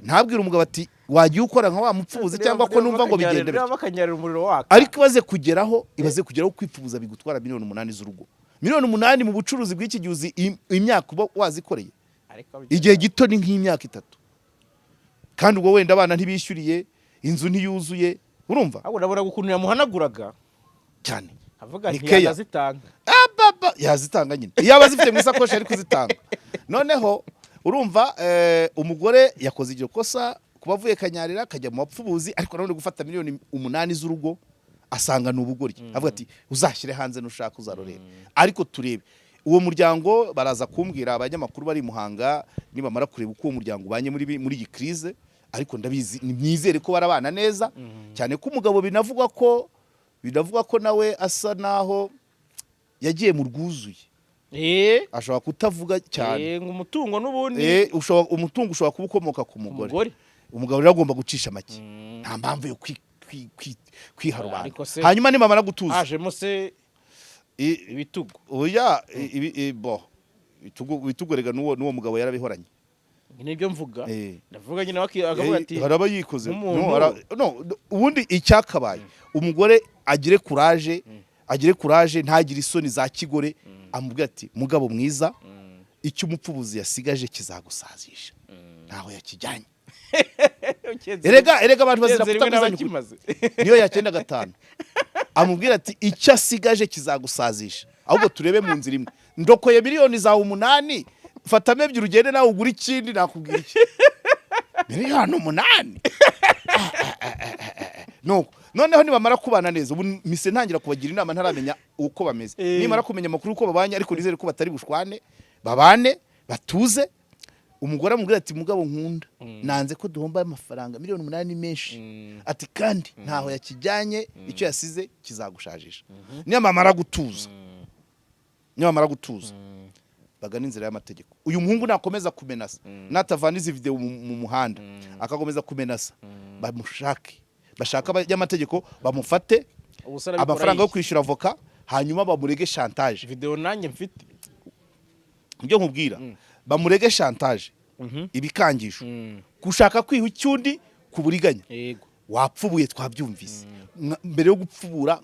ntabwire umugabo ati wagiye ukora nka wa mupfubuzi, cyangwa ko numva ngo bigende Niba bityo. bakanyarira umuriro waka. Ariko ibaze kugeraho kwipfubuza bigutwara miliyoni 8 z'urugo. Miliyoni 8 mu bucuruzi bw'iki gihe, uzi imyaka uba wazikoreye? Ariko Igihe gito ni nk'imyaka 3, kandi ubwo wenda abana ntibishyuriye inzu, ntiyuzuye, urumva? Ahubwo ndabona ukuntu yamuhanaguraga Cyane. avuga Ni nti keya. yanazitanga. Ababa yazitanga nyine, iyo aba azifite mu isakoshi ari kuzitanga. Noneho urumva, umugore yakoze iryo kosa kuba avuye Kanyarira akajya mu bapfubuzi, ariko nanone gufata miliyoni 8 z'urugo asanga ni ubugoryi. Avuga ati uzashyire hanze nushaka uzarorere, ariko turebe uwo muryango. Baraza kumbwira abanyamakuru bari i Muhanga nibamara kureba uko uwo muryango ubanye muri iyi crise. Ariko ndabizi, nizere ko barabana neza cyane, ko umugabo binavugwa ko nawe asa naho yagiye mu rwuzuye. Ashobora kutavuga cyane. Ngo umutungo n'ubundi. Umutungo ushobora kuba ukomoka ku mugore. Umugore. Umugabo rero agomba gucisha make, nta mpamvu yo kwiha rubanda. Ariko se- Hanyuma nibamara gutuza, hajemo se ibitugu. Oya, bo ibitugu rega n'uwo mugabo yarabihoranye. Nibyo mvuga. Ndavuga nyine akavuga ati Haraba yikoze. nk'umuntu- No, no, ubundi icyakabaye, umugore agire courage, agire courage, ntagire isoni za kigore, amubwira ati mugabo mwiza, icyo umupfubuzi yasigaje kizagusazisha, ntaho yakijyanye. Erega abantu bazira Ukenze rimwe kutabwizanya ukuri. n'abakimaze. Niyo yakenda gatanu, amubwira ati icyo asigaje kizagusazisha, ahubwo turebe mu nzira imwe. Ndokoye miliyoni zawe 8, fatamo 2 ugende nawe ugure ikindi. Nakubwira iki? Miliyoni 8. Nuko noneho nibamara kubana neza, ubu mise ntangira kubagira inama ntaramenya uko bameze. Nimara kumenya amakuru uko babanye, ariko nizere ko batari bushwane, babane batuze. Umugore amubwira ati mugabo nkunda, nanze ko duhomba amafaranga, miliyoni 8 ni menshi. Ati kandi ntaho yakijyanye, icyo yasize kizagushajisha. Nibamara gutuza bagana inzira y'amategeko. Uyu muhungu nakomeza kumenasa, natavana izi video mu muhanda, akakomeza kumenasa, bamushake, bashaka abanyamategeko bamufate Ubu se arabikora amafaranga yo iki? kwishyura avoka, hanyuma bamurege chantage. Video nanjye mfite. Ibyo nkubwira, bamurege chantage, ibikangisho, gushaka kwiha icyundi ku buriganya. Wapfubuye twabyumvise. Mbere yo gupfubura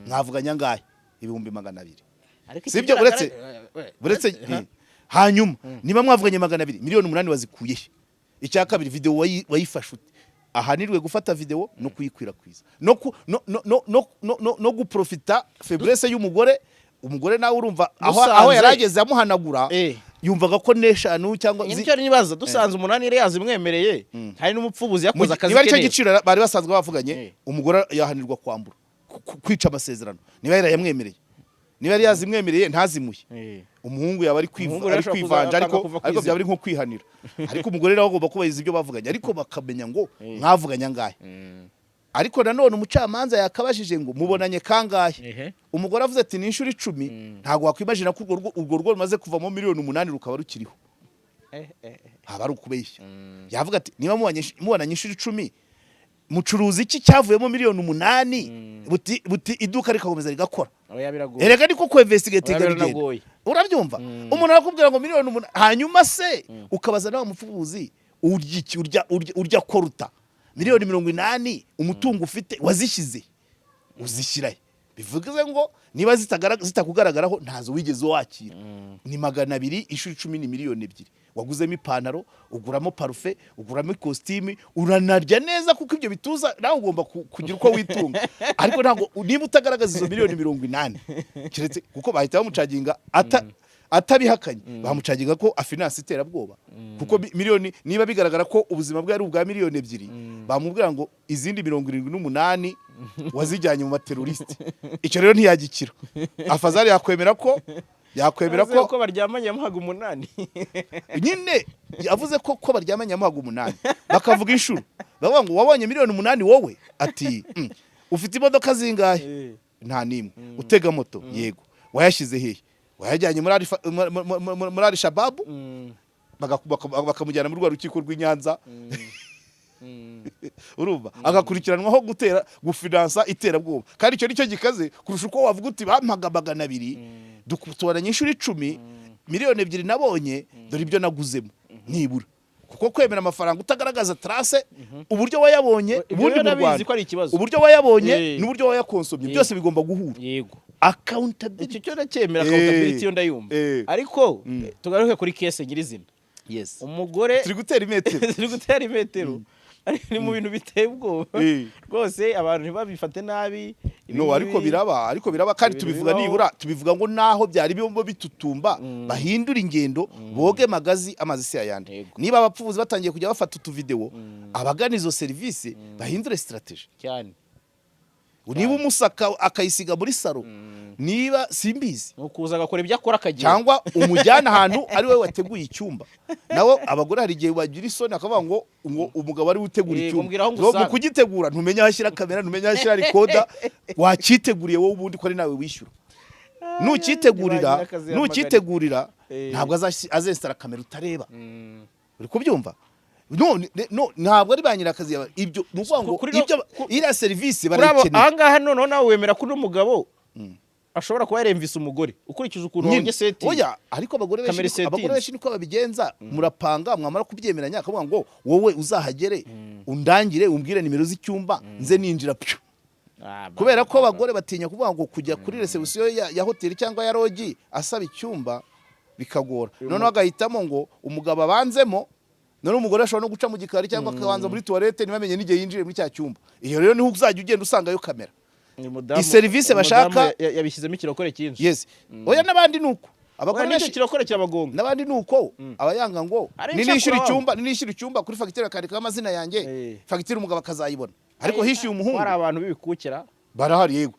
mwavuganye angahe? 200,000. Ariko Sibyo, ikigaragara- uretse hanyuma niba mwavuganye 200, miliyoni 8 wazikuye he? Icya kabiri, video wayifashe ute? Ahanirwe gufata video no kuyikwirakwiza no ku- no no no no no no, no guprofita faiblesse y'umugore. Umugore nawe urumva aho Dusanze- yari ageze amuhanagura, yumvaga ko n'eshanu cyangwa Nyine icyo nibaza, dusanze umunani yari yazimwemereye, hari n'umupfubuzi yakoze akazi niba aricyo ke neza. giciro bari basanzwe bavuganye, umugore yahanirwa kwambura, kwica amasezerano. Niba yarayamwemereye, niba yari yazimwemereye ntazimuhe, umuhungu yaba ari Umuhungu rero ari ashobora kuza kwivanja, ariko akanga kuva ariko kwizima. byaba ari nko kwihanira. Ariko umugore nawe agomba kubahiriza ibyo bavuganye, ariko bakamenya ngo mwavuganye angahe. Ariko nanone umucamanza yakabajije ngo mubonanye kangahe? Umugore avuze ati ni inshuro 10. Ntabwo wakwimagina ko urwo rugo rumaze kuvamo miliyoni 8 rukaba rukiriho. Haba ari ukubeshya. Yavuga ati niba mubonanye inshuro 10, mucuruza iki cyavuyemo miliyoni 8, buti iduka rikakomeza rigakora? Oya, biragoye. Erega niko ku investigating Oya, bigenda. biranagoye. Urabyumva, umuntu arakubwira ngo miliyoni 8, hanyuma se ukabaza nawe mupfubuzi urya iki? Urya koruta miliyoni 80, umutungo ufite wazishyize uzishyirahe? Bivuze ngo niba zitakugaragaraho, ntazo wigeze wakira. Ni 200 inshuro 10 ni miliyoni 2. Waguzemo ipantaro, uguramo parufe, uguramo ikositimi, uranarya neza, kuko ibyo bituza nawe ugomba kugira uko witunga. Ariko ntabwo niba utagaragaza izo miliyoni 80, keretse kuko bahita bamucaginga atabihakanye, bamucaginga ko afinanse iterabwoba, kuko miliyoni, niba bigaragara ko ubuzima bwe ari ubwa miliyoni 2, bamubwira ngo izindi 78 wazijyanye mu baterorisite. Icyo rero ntiyagikira. Afazari yakwemera Avuze ko ko baryamanye yamuhaga 8. Nyine yavuze ko baryamanye yamuhaga 8, bakavuga inshuro, bavuga ngo wabonye miliyoni 8 wowe, ati "Ufite imodoka zingahe?" Nta n'imwe. Utega moto? Yego. Wayashyize hehe? Wayajyanye muri Alishababu. Bakamujyana muri rwa rukiko rw'i Nyanza, urumva, agakurikiranwaho gutera, gufinansa iterabwoba. Kandi icyo nicyo gikaze kurusha uko wavuga uti bampaga 200, tubaranye inshuro 10, miliyoni 2 nabonye, dore ibyo naguzemo nibura. Kuko kwemera amafaranga utagaragaza trace, uburyo wayabonye, Ibyo ubundi rero mu ndabizi Rwanda ko ari ikibazo. uburyo wayabonye n'uburyo wayakonsomye, byose bigomba guhura. Accountability. Icyo cyo ndacyemera, accountability yo ndayumva. Ariko tugaruke kuri case nyirizina. Umugore Turi gutera imetero. Turi gutera imetero, ariko ni mu bintu biteye ubwoba rwose, abantu ntibabifate nabi. Ibi No, ariko ngibi- biraba, ariko biraba kandi Ibintu tubivuga bibaho. nibura tubivuga ngo naho byari birimo bitutumba bahindura ingendo, boge magazi, amazi si ayandi. Niba abapfubuzi batangiye kujya bafata utuvideo, abagana izo serivisi bahindure strategy. Niba umusaka akayisiga muri salo, niba simbizi, Ni ukuza agakora ibyo akora akagira cyangwa umujyana ahantu ari wowe wateguye icyumba. Nawe abagore hari igihe bagira isoni, akavuga ngo umugabo ari we utegura Yego, icyumba. mbwira aho Ngo mu ngusanga. kugitegura ntumenya aho ashyira kamera, ntumenya aho ashyira recorder. Wacyiteguriye wowe ubundi, ko ari nawe wishyura, nucyitegurira Ntibagira akazi. nucyitegurira ntabwo azensitara kamera utareba. Uri kubyumva? No, no, ntabwo ari ba nyirakazi ibyo ni ukuvuga ngo Kuri ibyo iriya serivisi Kuri abo barayikeneye. ahangaha noneho nawe wemera ko uno mugabo ashobora kuba yaremvise umugore, ukurikije ukuntu Nyine. wabonye setting. Oya, ariko abagore benshi Kamera abagore isetinze. benshi niko babigenza. Murapanga, mwamara kubyemeranya, akavuga ngo wowe uzahagere undangire, umbwire nimero z'icyumba, nze ninjira pyo. Kubera ko abagore batinya kuvuga ngo kujya kuri reception ya hoteli cyangwa ya lodge asaba icyumba bikagora, noneho agahitamo ngo umugabo abanzemo. Noneho umugore ashobora no guca mu gikari cyangwa akabanza muri toilette, ntibamenye n'igihe yinjiriye muri cya cyumba. Iyo rero niho uzajya ugenda usangayo kamera. Uyu mudamu- Iserivisi umudamu bashaka- yabishyizemo ikirokore cyinshi. Yes, oya, n'abandi ni uko. Abagore Oya, nicyo benshi kirokore kirabagonga. N'abandi ni uko, abayanga ngo Ari ninishyura incakura. icyumba, ninishyura icyumba, kuri fagitire bakandikaho amazina yanjye, fagitire umugabo akazayibona ariko hishyuye umuhungu. Hari abantu b'ibikukira. Barahari, yego.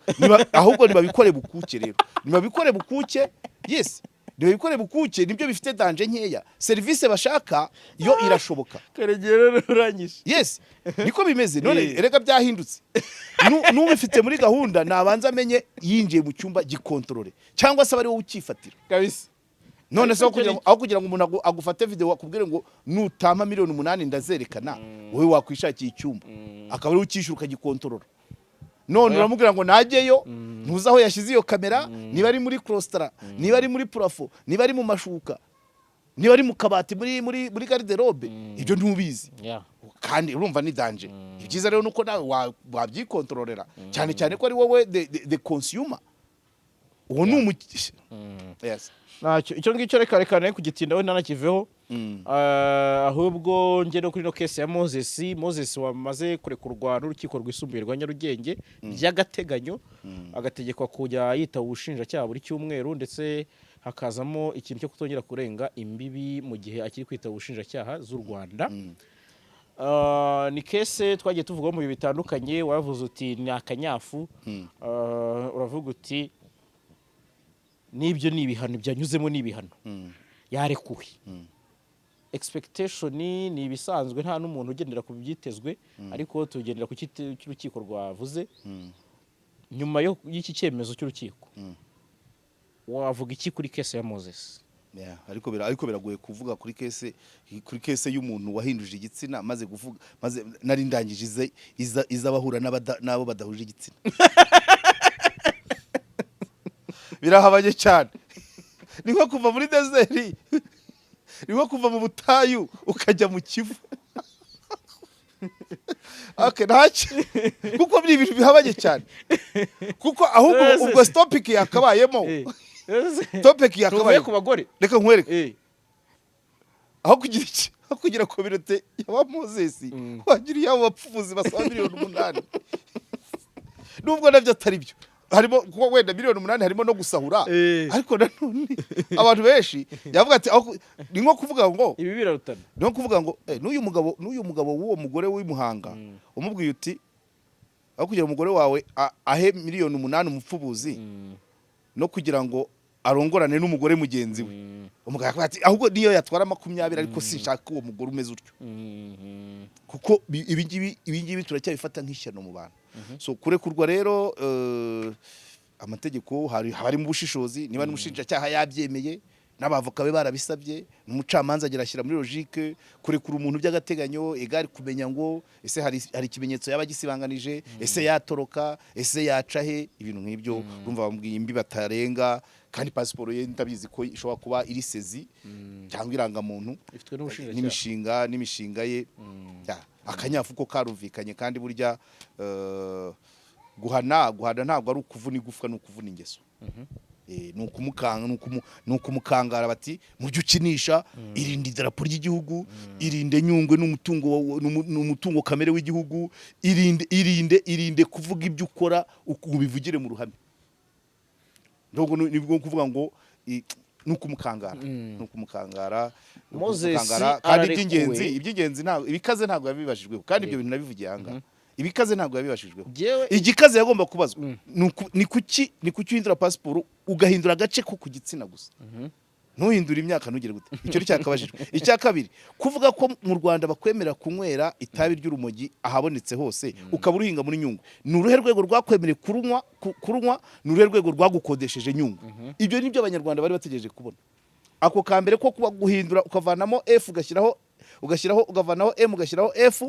Ahubwo nibabikore bukuke rero, nibabikore bukuke. Yes, nibabikore bukuke, nibyo bifite danger nkeya. Serivisi bashaka yo irashoboka. Karegera rero urangije. Yes, niko bimeze none. Erega byahindutse. N'ubifite muri gahunda nabanza amenye yinjiye mu cyumba gikontorore, cyangwa se aba ari wowe ucyifatira. None se aho Ariko kugira ngo, aho kugira ngo umuntu agufate video akubwire ngo nutampa miliyoni 8 ndazerekana, wowe wakwishakiye icyumba akaba ari ucyishyura ukagikontorora. None Oya. uramubwira ngo najyeyo, ntuzi aho yashyize iyo kamera, niba ari muri claustra, niba ari muri plafond, niba ari mu mashuka, niba ari mu kabati, muri garde-robe, ibyo ntubizi. Kandi urumva ni danger. Ibyiza rero nuko nawe wabyikontororera, cyane cyane ko ari wowe the consumer. Uwo ni yes. Ntacyo, icyo ngicyo reka ne kugitindaho, ntanakiveho. Ahubwo njye no kuri no case ya Moses, Moses wamaze kurekurwa n'urukiko rwisumbuye rwa Nyarugenge by'agateganyo, agategekwa kujya yitaba ubushinjacyaha buri cyumweru, ndetse hakazamo ikintu cyo kutongera kurenga imbibi mu gihe akiri kwitaba ubushinjacyaha z'u Rwanda. Ni case twagiye tuvugaho mu bihe bitandukanye. Waravuze uti ni akanyafu. Uravuga uti n'ibyo ni ibihano byanyuzemo, ni ibihano, yarekuwe. Expectation ni ibisanzwe, nta n'umuntu ugendera ku byitezwe, ariko tugendera ku cy'urukiko rwavuze. Nyuma y'iki cyemezo cy'urukiko, wavuga iki kuri case ya Moses? Yeah, ariko biragoye kuvuga kuri case y'umuntu wahinduje igitsina. Maze kuvuga, maze nari ndangije ize iza izabahura n'abo badahuje igitsina, birahabanye cyane. Ni nko kuva muri desert, ni nko kuva mu butayu ukajya mu Kivu. Okay, ntacyo, kuko ni ibintu bihabanye cyane, kuko ahubwo ubwo topic yakabayemo, topic Tuvuye yakabayemo ku bagore. Reka nkwereke. Aho kugira iki, aho kugira communauté y'aba Moses, wagira iy'abo bapfubuzi basaba miliyoni 8, nubwo nabyo atari byo. Harimo kuko wenda miliyoni 8 harimo no gusahura. Ariko nanone abantu benshi yavuga ati ni nko kuvuga ngo Ibi birarutana. Ni nko kuvuga ngo n'uyu mugabo w'uwo mugore w'i Muhanga, umubwiye uti aho kugira umugore wawe ahe miliyoni 8 umupfubuzi no kugira ngo arongorane n'umugore mugenzi we, umugabo akavuga ati ahubwo niyo yatwara 20, ariko sinshaka uwo mugore umeze utyo, kuko ibi ngibi turacyabifata nk'ishyano mu bantu. So kurekurwa rero, amategeko hari harimo ubushishozi. Niba n'umushinjacyaha yabyemeye n'abavoka be barabisabye, n'umucamanza agira ashyira muri logique kurekura umuntu by'agateganyo, egari kumenya ngo ese hari ikimenyetso yaba agisibanganije, ese yatoroka, ese yaca he, ibintu nk'ibyo. Urumva bamubwiye imbi batarenga, kandi pasiporo ye ndabizi ko ishobora kuba iri saisie cyangwa irangamuntu Ifitwe n'ubushinjacyaha. N'imishinga ye. Ya, akanyafu ko karumvikanye. Kandi burya guhana ntabwo ari ukuvuna igufwa, ni ukuvuna ingeso. Ni ukumukanga, ni ukumukangara bati mu byo ukinisha irinde idarapo ry'igihugu, irinde Nyungwe n'umutungo kamere w'igihugu, irinde, irinde, irinde kuvuga ibyo ukora ubivugire mu ruhame. Nubwo ni bwo kuvuga ngo ni ukumukangara, ni ukumukangara, ni Moses ukumukangara. Kandi ararekuwe. iby'ingenzi ntabwo ibikaze ntabwo yabibajijweho, kandi ibyo bintu nabivugiye aha ngaha, ibikaze ntabwo yabibajijweho. Jewe Igikaze yagomba kubazwa ni kuki uhindura pasiporo ugahindura agace ko ku gitsina gusa, ntuhindure imyaka, ntugire gute? Icyo cyakabajijwe. Icya kabiri, kuvuga ko mu Rwanda bakwemera kunywera itabi ry'urumogi ahabonetse hose, ukaba uruhinga muri Nyungwe, ni uruhe rwego rwakwemereye kurunywa? Ni uruhe rwego rwagukodesheje Nyungwe? Ibyo ni byo Abanyarwanda bari bategereje kubona. Ako ka mbere ko kuba guhindura ukavanamo F ugashyiraho ukavanaho M ugashyiraho F,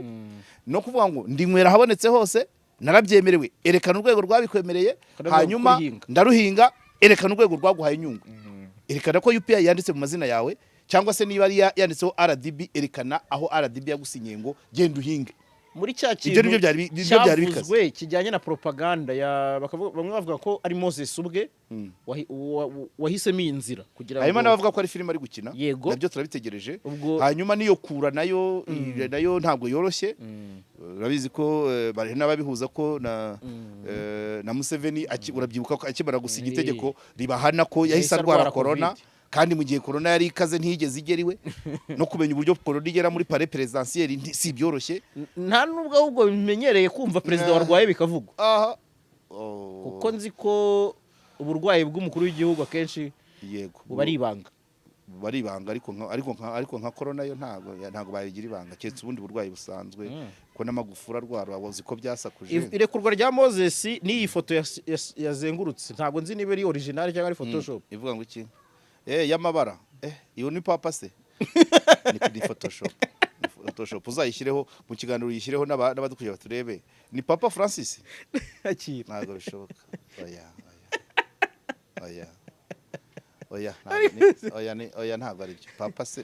no kuvuga ngo ndinywera ahabonetse hose narabyemerewe, erekana urwego rwabikwemereye. Ukanavuga Hanyuma kurihinga. Ndaruhinga, erekana urwego rwaguhaye Nyungwe, erekana ko UPI yanditse mu mazina yawe, cyangwa se niba ari yanditseho RDB, erekana aho RDB yagusinyiye ngo genda uhinge. Muri cya Ibyo kintu nibyo byari bikaze. cyavuzwe kijyanye na propaganda ya bakavuga, bamwe bavuga ko ari Moses ubwe wahisemo iyi nzira kugira Hanyuma ngo n'abavuga ko ari filime ari gukina, nabyo turabitegereje. Hanyuma n'iyo kura nayo ntabwo yoroshye. Urabizi ko bari n'ababihuza ko na Museveni urabyibuka ko akimara gusinya itegeko ribahana ko yahise Yahise arwara arwara corona, Covid. kandi mu gihe corona yari ikaze ntiyigeze igera iwe. No kumenya uburyo corona igera muri palais présidentiel si byoroshye. Nta nubwo ahubwo bimenyereye kumva perezida warwaye bikavugwa, Aha. Oh, kuko nzi ko uburwayi bw'umukuru w'igihugu akenshi buba ari ibanga. Buba ari ibanga, ariko nka corona yo ntabwo bayigira ibanga, keretse ubundi burwayi busanzwe, ko n'amagufuri arwara uzi ko byasakuje. Irekurwa rya Moses n'iyi foto yazengurutse, ntabwo nzi niba ari original cyangwa ari Photoshop. Ivuga ngo iki? Y'amabara, iyo ni papa se? Ni Photoshop, ni Photoshop. Uzayishyireho mu kiganiro, uyishyireho n'abadukuriye baturebe. Ni Papa Francis? Akira. Ntabwo bishoboka, oya, oya, oya, oya, oya, oya, ntabwo ari byo. Papa se,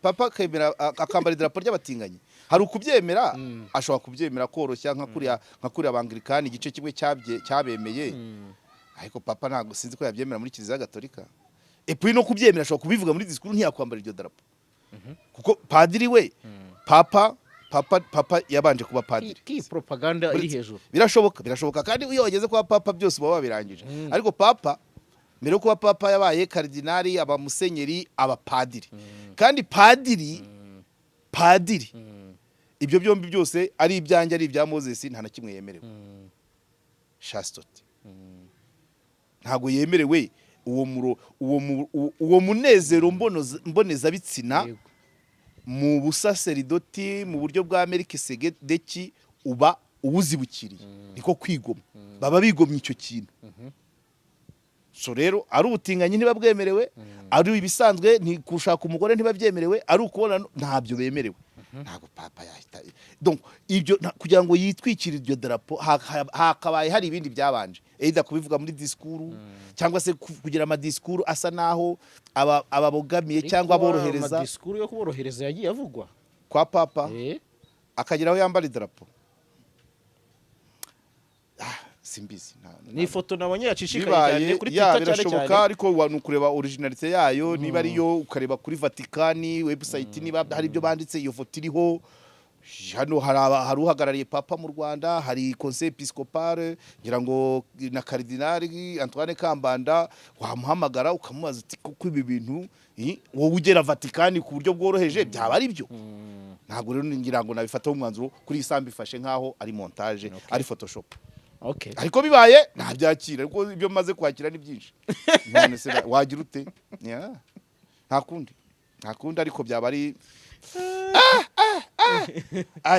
papa akemera akambara idarapo ry'abatinganyi? Hari ukubyemera, ashobora kubyemera koroshya nka kuriya Abangirikani igice kimwe cyabemeye, ariko papa ntabwo sinzi ko yabyemera muri Kiliziya Gatolika. Et puis no kubyemera ashobora kubivuga muri disikuru, ntiyakwambara iryo darapo, kuko padiri we, papa yabanje kuba padiri. Iyi propaganda iri hejuru. Birashoboka, birashoboka. Kandi iyo wageze kuba papa byose uba wabirangije. Ariko papa mbere yo kuba papa yabaye karidinali, aba musenyeri, aba padiri. Kandi padiri ibyo byombi byose, ari ibyanjye, ari ibya Moses, nta na kimwe yemerewe. Chasteté ntabwo yemerewe. Uwo muro uwo mu- uwo- uwo munezero mbonezabitsina mu busaseridoti mu buryo bwa Melikisedeki uba uwuzibukiriye, niko kwigomwa, baba bigomye icyo kintu. So rero ari ubutinganyi ntibabwemerewe, ari ibisanzwe ni gushaka umugore ntibabyemerewe, ari ukubona ntabyo bemerewe. Ntabwo papa yahita, donc ibyo kugira ngo yitwikire iryo darapo hakabaye hari ibindi byabanje, either kubivuga muri disikuru cyangwa se kugira amadisikuru asa naho ababogamiye cyangwa aborohereza. Amadisikuru yo kuborohereza yagiye avugwa. Kwa papa, akagera aho yambara idarapo. Simbizi. Ni ifoto nabonye yacishikaye Bibaye cyane kuri ya Twitter cyane birashoboka, cyane. ariko ni ukureba originalité yayo niba ariyo, ukareba kuri Vatikani website niba hari ibyo banditse iyo foto iriho. Hano hari uhagarariye Papa mu Rwanda, hari Conseil Episcopal, ngira ngo na Cardinal Antoine Kambanda, wamuhamagara ukamubaza uti: "Kuko ibi bintu wowe ugera Vatikani ku buryo bworoheje, byaba ari byo?" Ntabwo rero ngira ngo nabifataho umwanzuro kuri iyi sambu, ifashe nkaho ari montage, ari Photoshop. Ariko bibaye ntabyakira, ariko ibyo maze kwakira ni byinshi. None se wagira ute? Yeah. Nta kundi, nta kundi, ariko byaba ari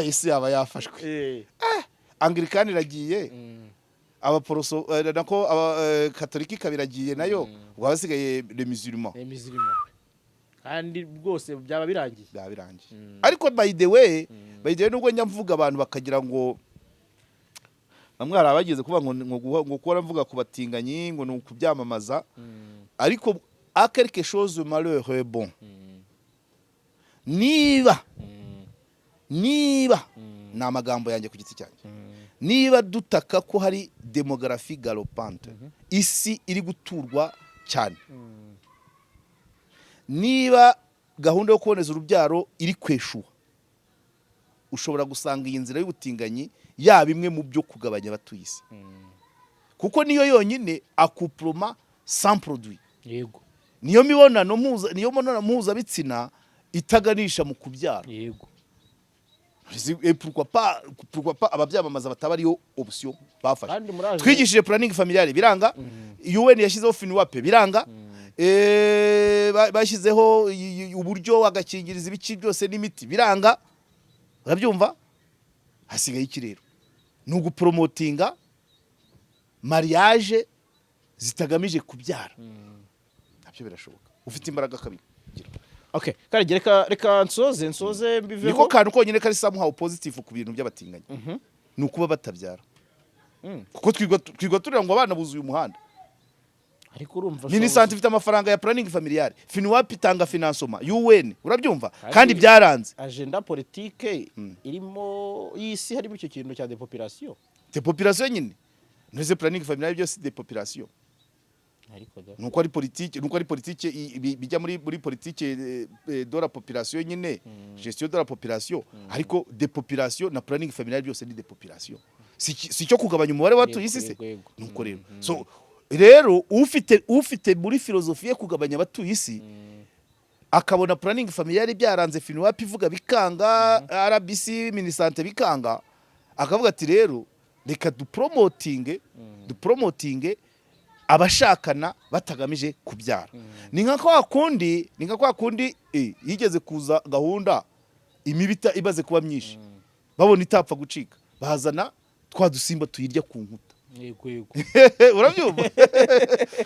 isi yaba yafashwe. Anglikani iragiye, abaporoso nako aba Katolika ikaba iragiye nayo, ubwo hasigaye les musulmans. Les musulmans. Kandi rwose byaba birangiye. Byaba birangiye. Ariko by the way, nubwo njya mvuga abantu bakagira ngo bamwe, hari abageze kuvuga ngo kuba mvuga ku batinganyi ngo ni ukubyamamaza, ariko à quelque chose malheur est bon. Niba ni amagambo yanjye ku giti cyanjye, niba dutaka ko hari démographie galopante, isi iri guturwa cyane, niba gahunda yo kuboneza urubyaro iri kweshuwa, ushobora gusanga iyi nzira y'ubutinganyi yaba imwe mu byo kugabanya abatuye isi, kuko niyo yonyine accouplement sans produit. Niyo mibonano mpuzabitsina itaganisha mu kubyara. Et pourquoi pas ababyamamaza bataba ariyo option bafashe? Kandi muraje. Twigishije planning familiale biranga, UN yashyizeho FNUAP biranga, bashyizeho uburyo agakingiriza, ibiki byose n'imiti biranga. Urabyumva? Hasigaye iki rero? Ni ugupromotinga mariage zitagamije kubyara. Nabyo birashoboka, ufite imbaraga akabigira. Okay, Karege, reka nsoze mbiveho. Niko kantu konyine kari somehow positive ku bintu by'abatinganyi, ni ukuba batabyara, kuko twigwa turira ngo abana buzuye umuhanda. Ariko urumva Minisante ifite amafaranga ya planning familiale, FNUAP itanga financement, UN, urabyumva? Kandi Kandi byaranze. Agenda politique irimo y'isi harimo icyo kintu cya dépopulation. Dépopulation nyine. Ntuze planning familiale byose dépopulation? Ariko da Nuko ari politique, bijya muri politique de la population nyine, gestion de la population. Ariko dépopulation na planning familiale byose ni dépopulation. Si cyo kugabanya umubare w'abatuye isi se? Yego, yego. Nuko rero, so rero ufite muri philosophie yo kugabanya abatuye isi, akabona planning familiale byaranze, FNUAP ivuga bikanga, RBC, Minisante bikanga, akavuga ati: "Rero reka dupromotinge abashakana batagamije kubyara." Ni nka kwa kundi yigeze kuza gahunda, imibu imaze kuba myinshi, babona itapfa gucika, bazana twa dusimba tuyirya ku nkuta. Yego yego. Urabyumva?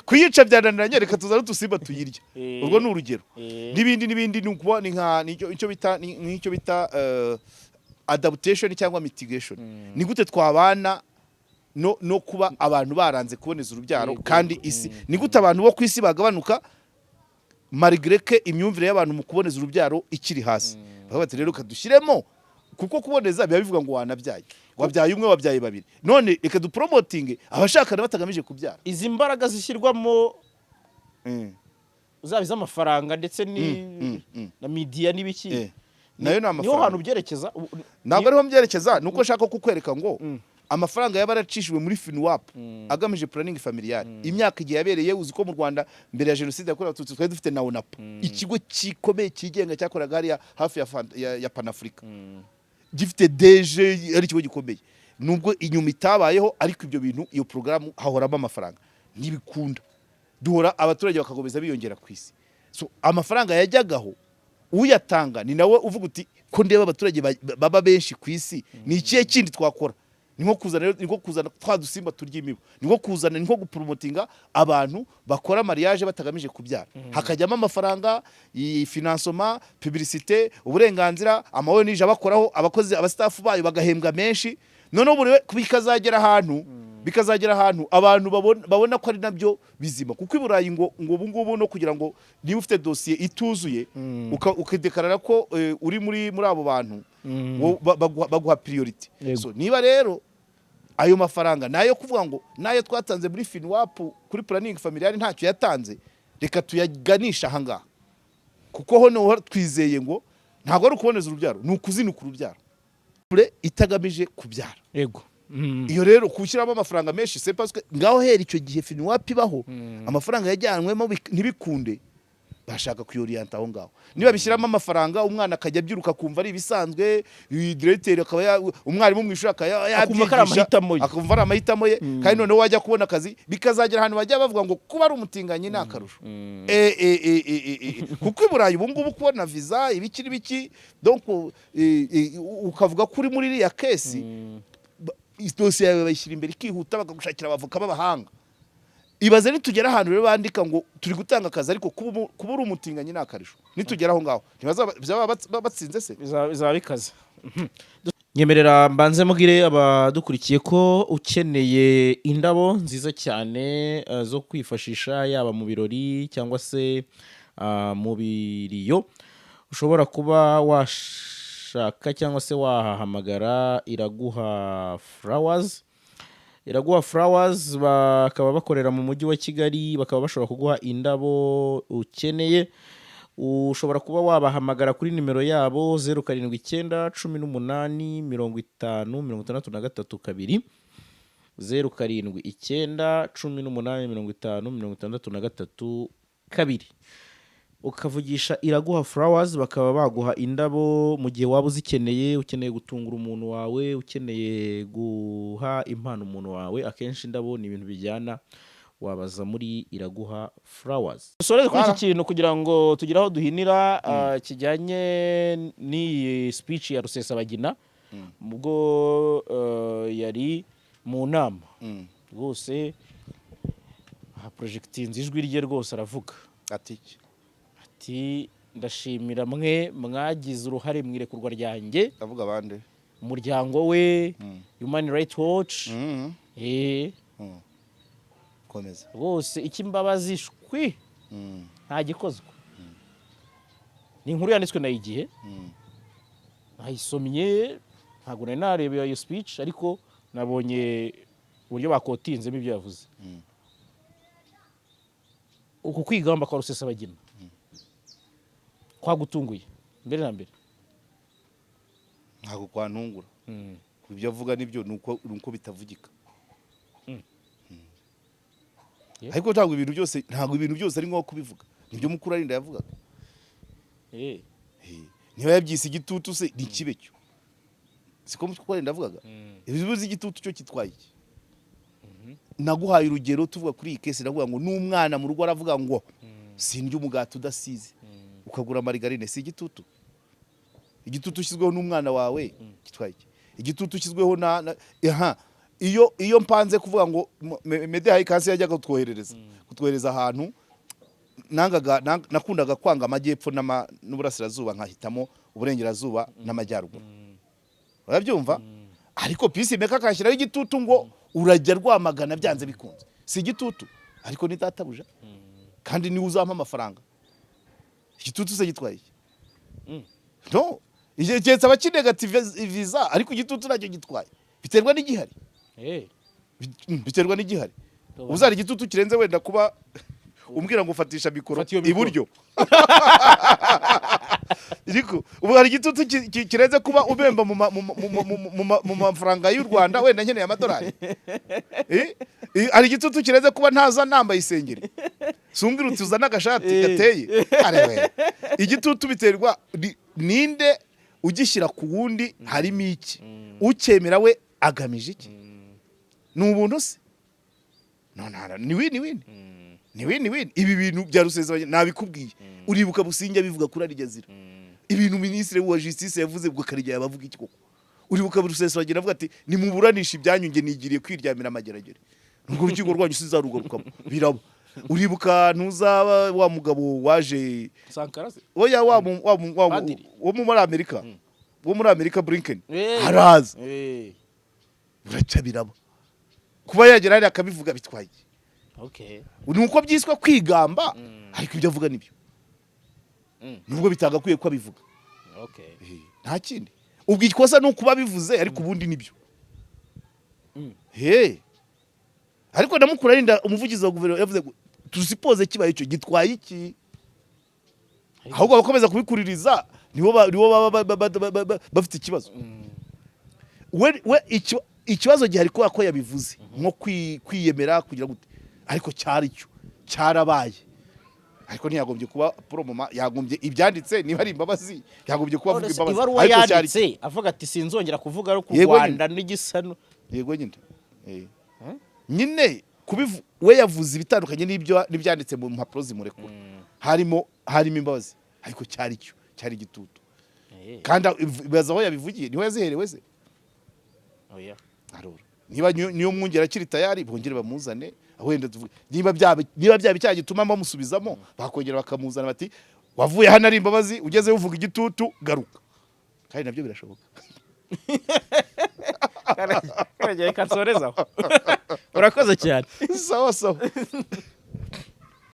Kuyica byananiranye, reka tuzane udusimba tuyirya. Urwo ni urugero. N'ibindi n'ibindi, ni ukuba ni nka nicyo icyo bita ni nk'icyo bita adaptation cyangwa mitigation. Ni gute twabana no kuba abantu baranze kuboneza urubyaro kandi isi, ni gute abantu bo ku isi bagabanuka malgré que imyumvire y'abantu mu kuboneza urubyaro ikiri hasi? Bakavuga bati: "Rero kadushyiremo," kuko kuboneza biba bivuga ngo wanabyaye, wabyaye umwe, wabyaye babiri, none reka dupromotinge abashakana batagamije kubyara. Izi mbaraga zishyirwamo, zaba iz'amafaranga ndetse ni na media n'ibiki, Nayo ni niho amafaranga. hantu byerekeza Ntabwo ariho mbyerekeza, ni uko nshaka kukwereka ngo amafaranga yaba yaracishijwe muri FNUAP agamije planning familiale imyaka igihe yabereye. Uzi ko mu Rwanda mbere ya Jenoside yakorewe Abatutsi twari dufite na ONAPA, ikigo gikomeye cyigenga cyakoraga hariya hafi ya Panafrica, gifite DG, ari ikigo gikomeye, nubwo inyuma itabayeho. Ariko ibyo bintu, iyo porogaramu hahoramo amafaranga, ntibikunda, duhora abaturage bakakomeza biyongera ku isi. So amafaranga yajyagaho, uyatanga ni nawe uvuga uti: "Ko ndeba abaturage baba benshi ku isi, ni ikihe kindi twakora?" Ni nko kuzana twa dusimba turya imibu, ni nko kuzana, ni nko gupromotinga abantu bakora mariage batagamije kubyara, hakajyamo amafaranga, financement, publicité, uburenganzira, ama ONG abakoraho, abakozi, abastaff bayo bagahembwa menshi. Noneho buri bikazagera ahantu abantu babona ko ari nabyo bizima, kuko i Burayi ngo ubu ngubu no kugira ngo niba ufite dosiye ituzuye ukadekarara ko uri muri abo bantu, baguha priority. Yego. So niba rero Ayo mafaranga nayo kuvuga ngo nayo twatanze muri FNUAP kuri planning familiale ntacyo yatanze, reka tuyaganisha ahangaha, kuko ho noneho twizeye ngo ntabwo ari ukuboneza urubyaro, ni ukuzinuka urubyaro Pure itagamije kubyara. Iyo rero kushyiramo amafaranga menshi, c'est parce que ngaho hera icyo gihe FNUAP ibaho, amafaranga yajyanwemo ntibikunde, bashaka kuyoriyanta aho ngaho. Niba bishyiramo amafaranga, umwana akajya abyiruka akumva ari ibisanzwe, directeur akaba umwarimu mu ishuri akaba Akumva ko ari yabyigisha, amahitamo ye. Akumva ari amahitamo ye. Kandi noneho wajya kubona akazi, bikazagera ahantu bajya bavuga ngo kuba ari umutinganyi ni akarusho. Kuko i Burayi ubu ngubu kubona visa, ibiki n'ibiki, donc ukavuga ko uri muri iriya case, dosiye yawe bayishyira imbere ikihuta, bakagushakira abavoka b'abahanga. Ibaze nitugera ahantu rero bandika ngo turi gutanga akazi, ariko kuba uri umutinganyi ni akarusho. Nitugera aho ngaho ntibazaba bizaba batsinze se? Bizaba bikaze. Nyemerera mbanze mubwire abadukurikiye ko ukeneye indabo nziza cyane zo kwifashisha yaba mu birori cyangwa se mu biriyo, ushobora kuba washaka cyangwa se wahahamagara Iraguha Flowers. Iraguha Flowers bakaba bakorera mu mujyi wa Kigali, bakaba bashobora kuguha indabo ukeneye. Ushobora kuba wabahamagara kuri nimero yabo 0791850632, 0791850632, ukavugisha Iraguha Flowers, bakaba baguha indabo mu gihe waba uzikeneye, ukeneye gutungura umuntu wawe, ukeneye guha impano umuntu wawe. Akenshi indabo ni ibintu bijyana, wabaza muri Iraguha Flowers. Dusoreze kuri iki kintu kugira ngo tugire aho duhinira, kijyanye n'iyi speech ya Rusesabagina ubwo yari mu nama. Rwose projectinze ijwi rye rwose, aravuga. Ati iki? Ati: "Ndashimira mwe mwagize uruhare mu irekurwa ryanjye." Ndavuga abandi. Umuryango we, Human Rights Watch. Komeza. Rwose icy'imbabazi shwi, nta gikozwe. Ni inkuru yanditswe na Igihe. Nayisomye, ntabwo nari nareba iyo speech, ariko nabonye uburyo bakotinzemo ibyo yavuze. Uku kwigamba kwa Rusesabagina kwagutunguye mbere na mbere? Ntabwo kwantungura. Ibyo avuga nibyo, ni uko bitavugika. Ariko ntabwo ibintu byose ari ngombwa kubivuga. Nibyo mukuru arinda yavugaga. Niba yabyise igitutu se, ni kibe cyo siko mukuru arinda yavugaga. Ibibuze igitutu cyo kitwaye iki? Naguhaye urugero tuvuga kuri iyi case, navuga ngo n'umwana mu rugo aravuga ngo sindya umugati udasize, ukagura margarine, si igitutu? Igitutu ushyizweho n'umwana wawe kitwaye iki? Igitutu ushyizweho na aha iyo mpanze kuvuga ngo Media High yajyaga kutwohereza ahantu, nangaga nakundaga kwanga amajyepfo n'uburasirazuba, nkahitamo uburengerazuba n'amajyaruguru, urabyumva? Ariko Peace Maker akashyiraho igitutu ngo urajya Rwamagana byanze bikunze, si igitutu? Ariko ni databuja kandi niwe uzampa amafaranga. Igitutu se gitwaye iki? No igihe keretse abakinegativiza, ariko igitutu nacyo gitwaye, biterwa n'igihari. Biterwa n'igihari. Uzara igitutu kirenze wenda kuba umbwira ngo fatisha mikoro Fata iyo mikoro. iburyo, ariko ubu hari igitutu kirenze kuba ubemba mu mafaranga y'u Rwanda, wenda nkeneye amadolari? Hari igitutu kirenze kuba ntaza nambaye isengeri, sumbwira uti uzane agashati gateye? Arewe, igitutu biterwa ninde ugishyira ku wundi, harimo iki, ukemera we agamije iki? Ni ubuntu se? No, no, no, ni win win, ni win win. Ibi bintu bya Rusesabagina nabikubwiye, uribuka Businge bivuga kuri Al Jazeera, ibintu minisitiri wa justice yavuze ubwo Karegeya yabavuga iki koko? Uribuka Rusesabagina avuga ati: "Nimuburanisha ibyanyu, nge nigiriye kwiryamira amageragere, urwo rukiko rwanyu sizarugarukamo." Biraba. Uribuka ntuzaba wa mugabo waje Sankara se? Oya, wa Padiri. wo muri Amerika, wo muri Amerika, Blinken, haraza. Buraca biraba. Kuba yagera hariya akabivuga bitwaye iki? Ni uko byiswe kwigamba, ariko ibyo avuga nibyo, nubwo bitagakwiye ko abivuga. Nta kindi, ubwo ikosa ni ukuba bivuze, ariko ubundi nibyo. He, ariko na Mukurarinda, umuvugizi wa guverinoma, yavuze ngo tusuppose kibaye icyo gitwaye iki? Ahubwo abakomeza kubikuririza nibo baba bafite ikibazo. We ikibazo gihari kubera ko yabivuze nko kwiyemera kugira gute, ariko cyari cyo cyarabaye. Ariko ntiyagombye kuba poromoma, yagombye ibyanditse, niba ari imbabazi yagombye kuba avuga None se imbabazi. ibaruwa Ariko cyari yanditse avuga ati sinzongera kuvuga ari ku Yego. Rwanda n'igisa Yego nyine. Nyine we yavuze ibitandukanye n'ibyo n'ibyanditse mu mpapuro zimurekura, harimo imbabazi, ariko cyari cyo cyari igitutu. Kandi ibaza aho yabivugiye, niho yaziherewe se? Oya. Arora niba niyo mwungera akiri tayari, bongere bamuzane. Wenda tuvuge niba byaba icyaha gituma bamusubizamo, bakongera bakamuzana bati wavuye hano ari imbabazi, ugezeyo uvuga igitutu, garuka. Kandi nabyo birashoboka. Karagera, reka nsoreze aho, urakoze cyane. Sawa sawa.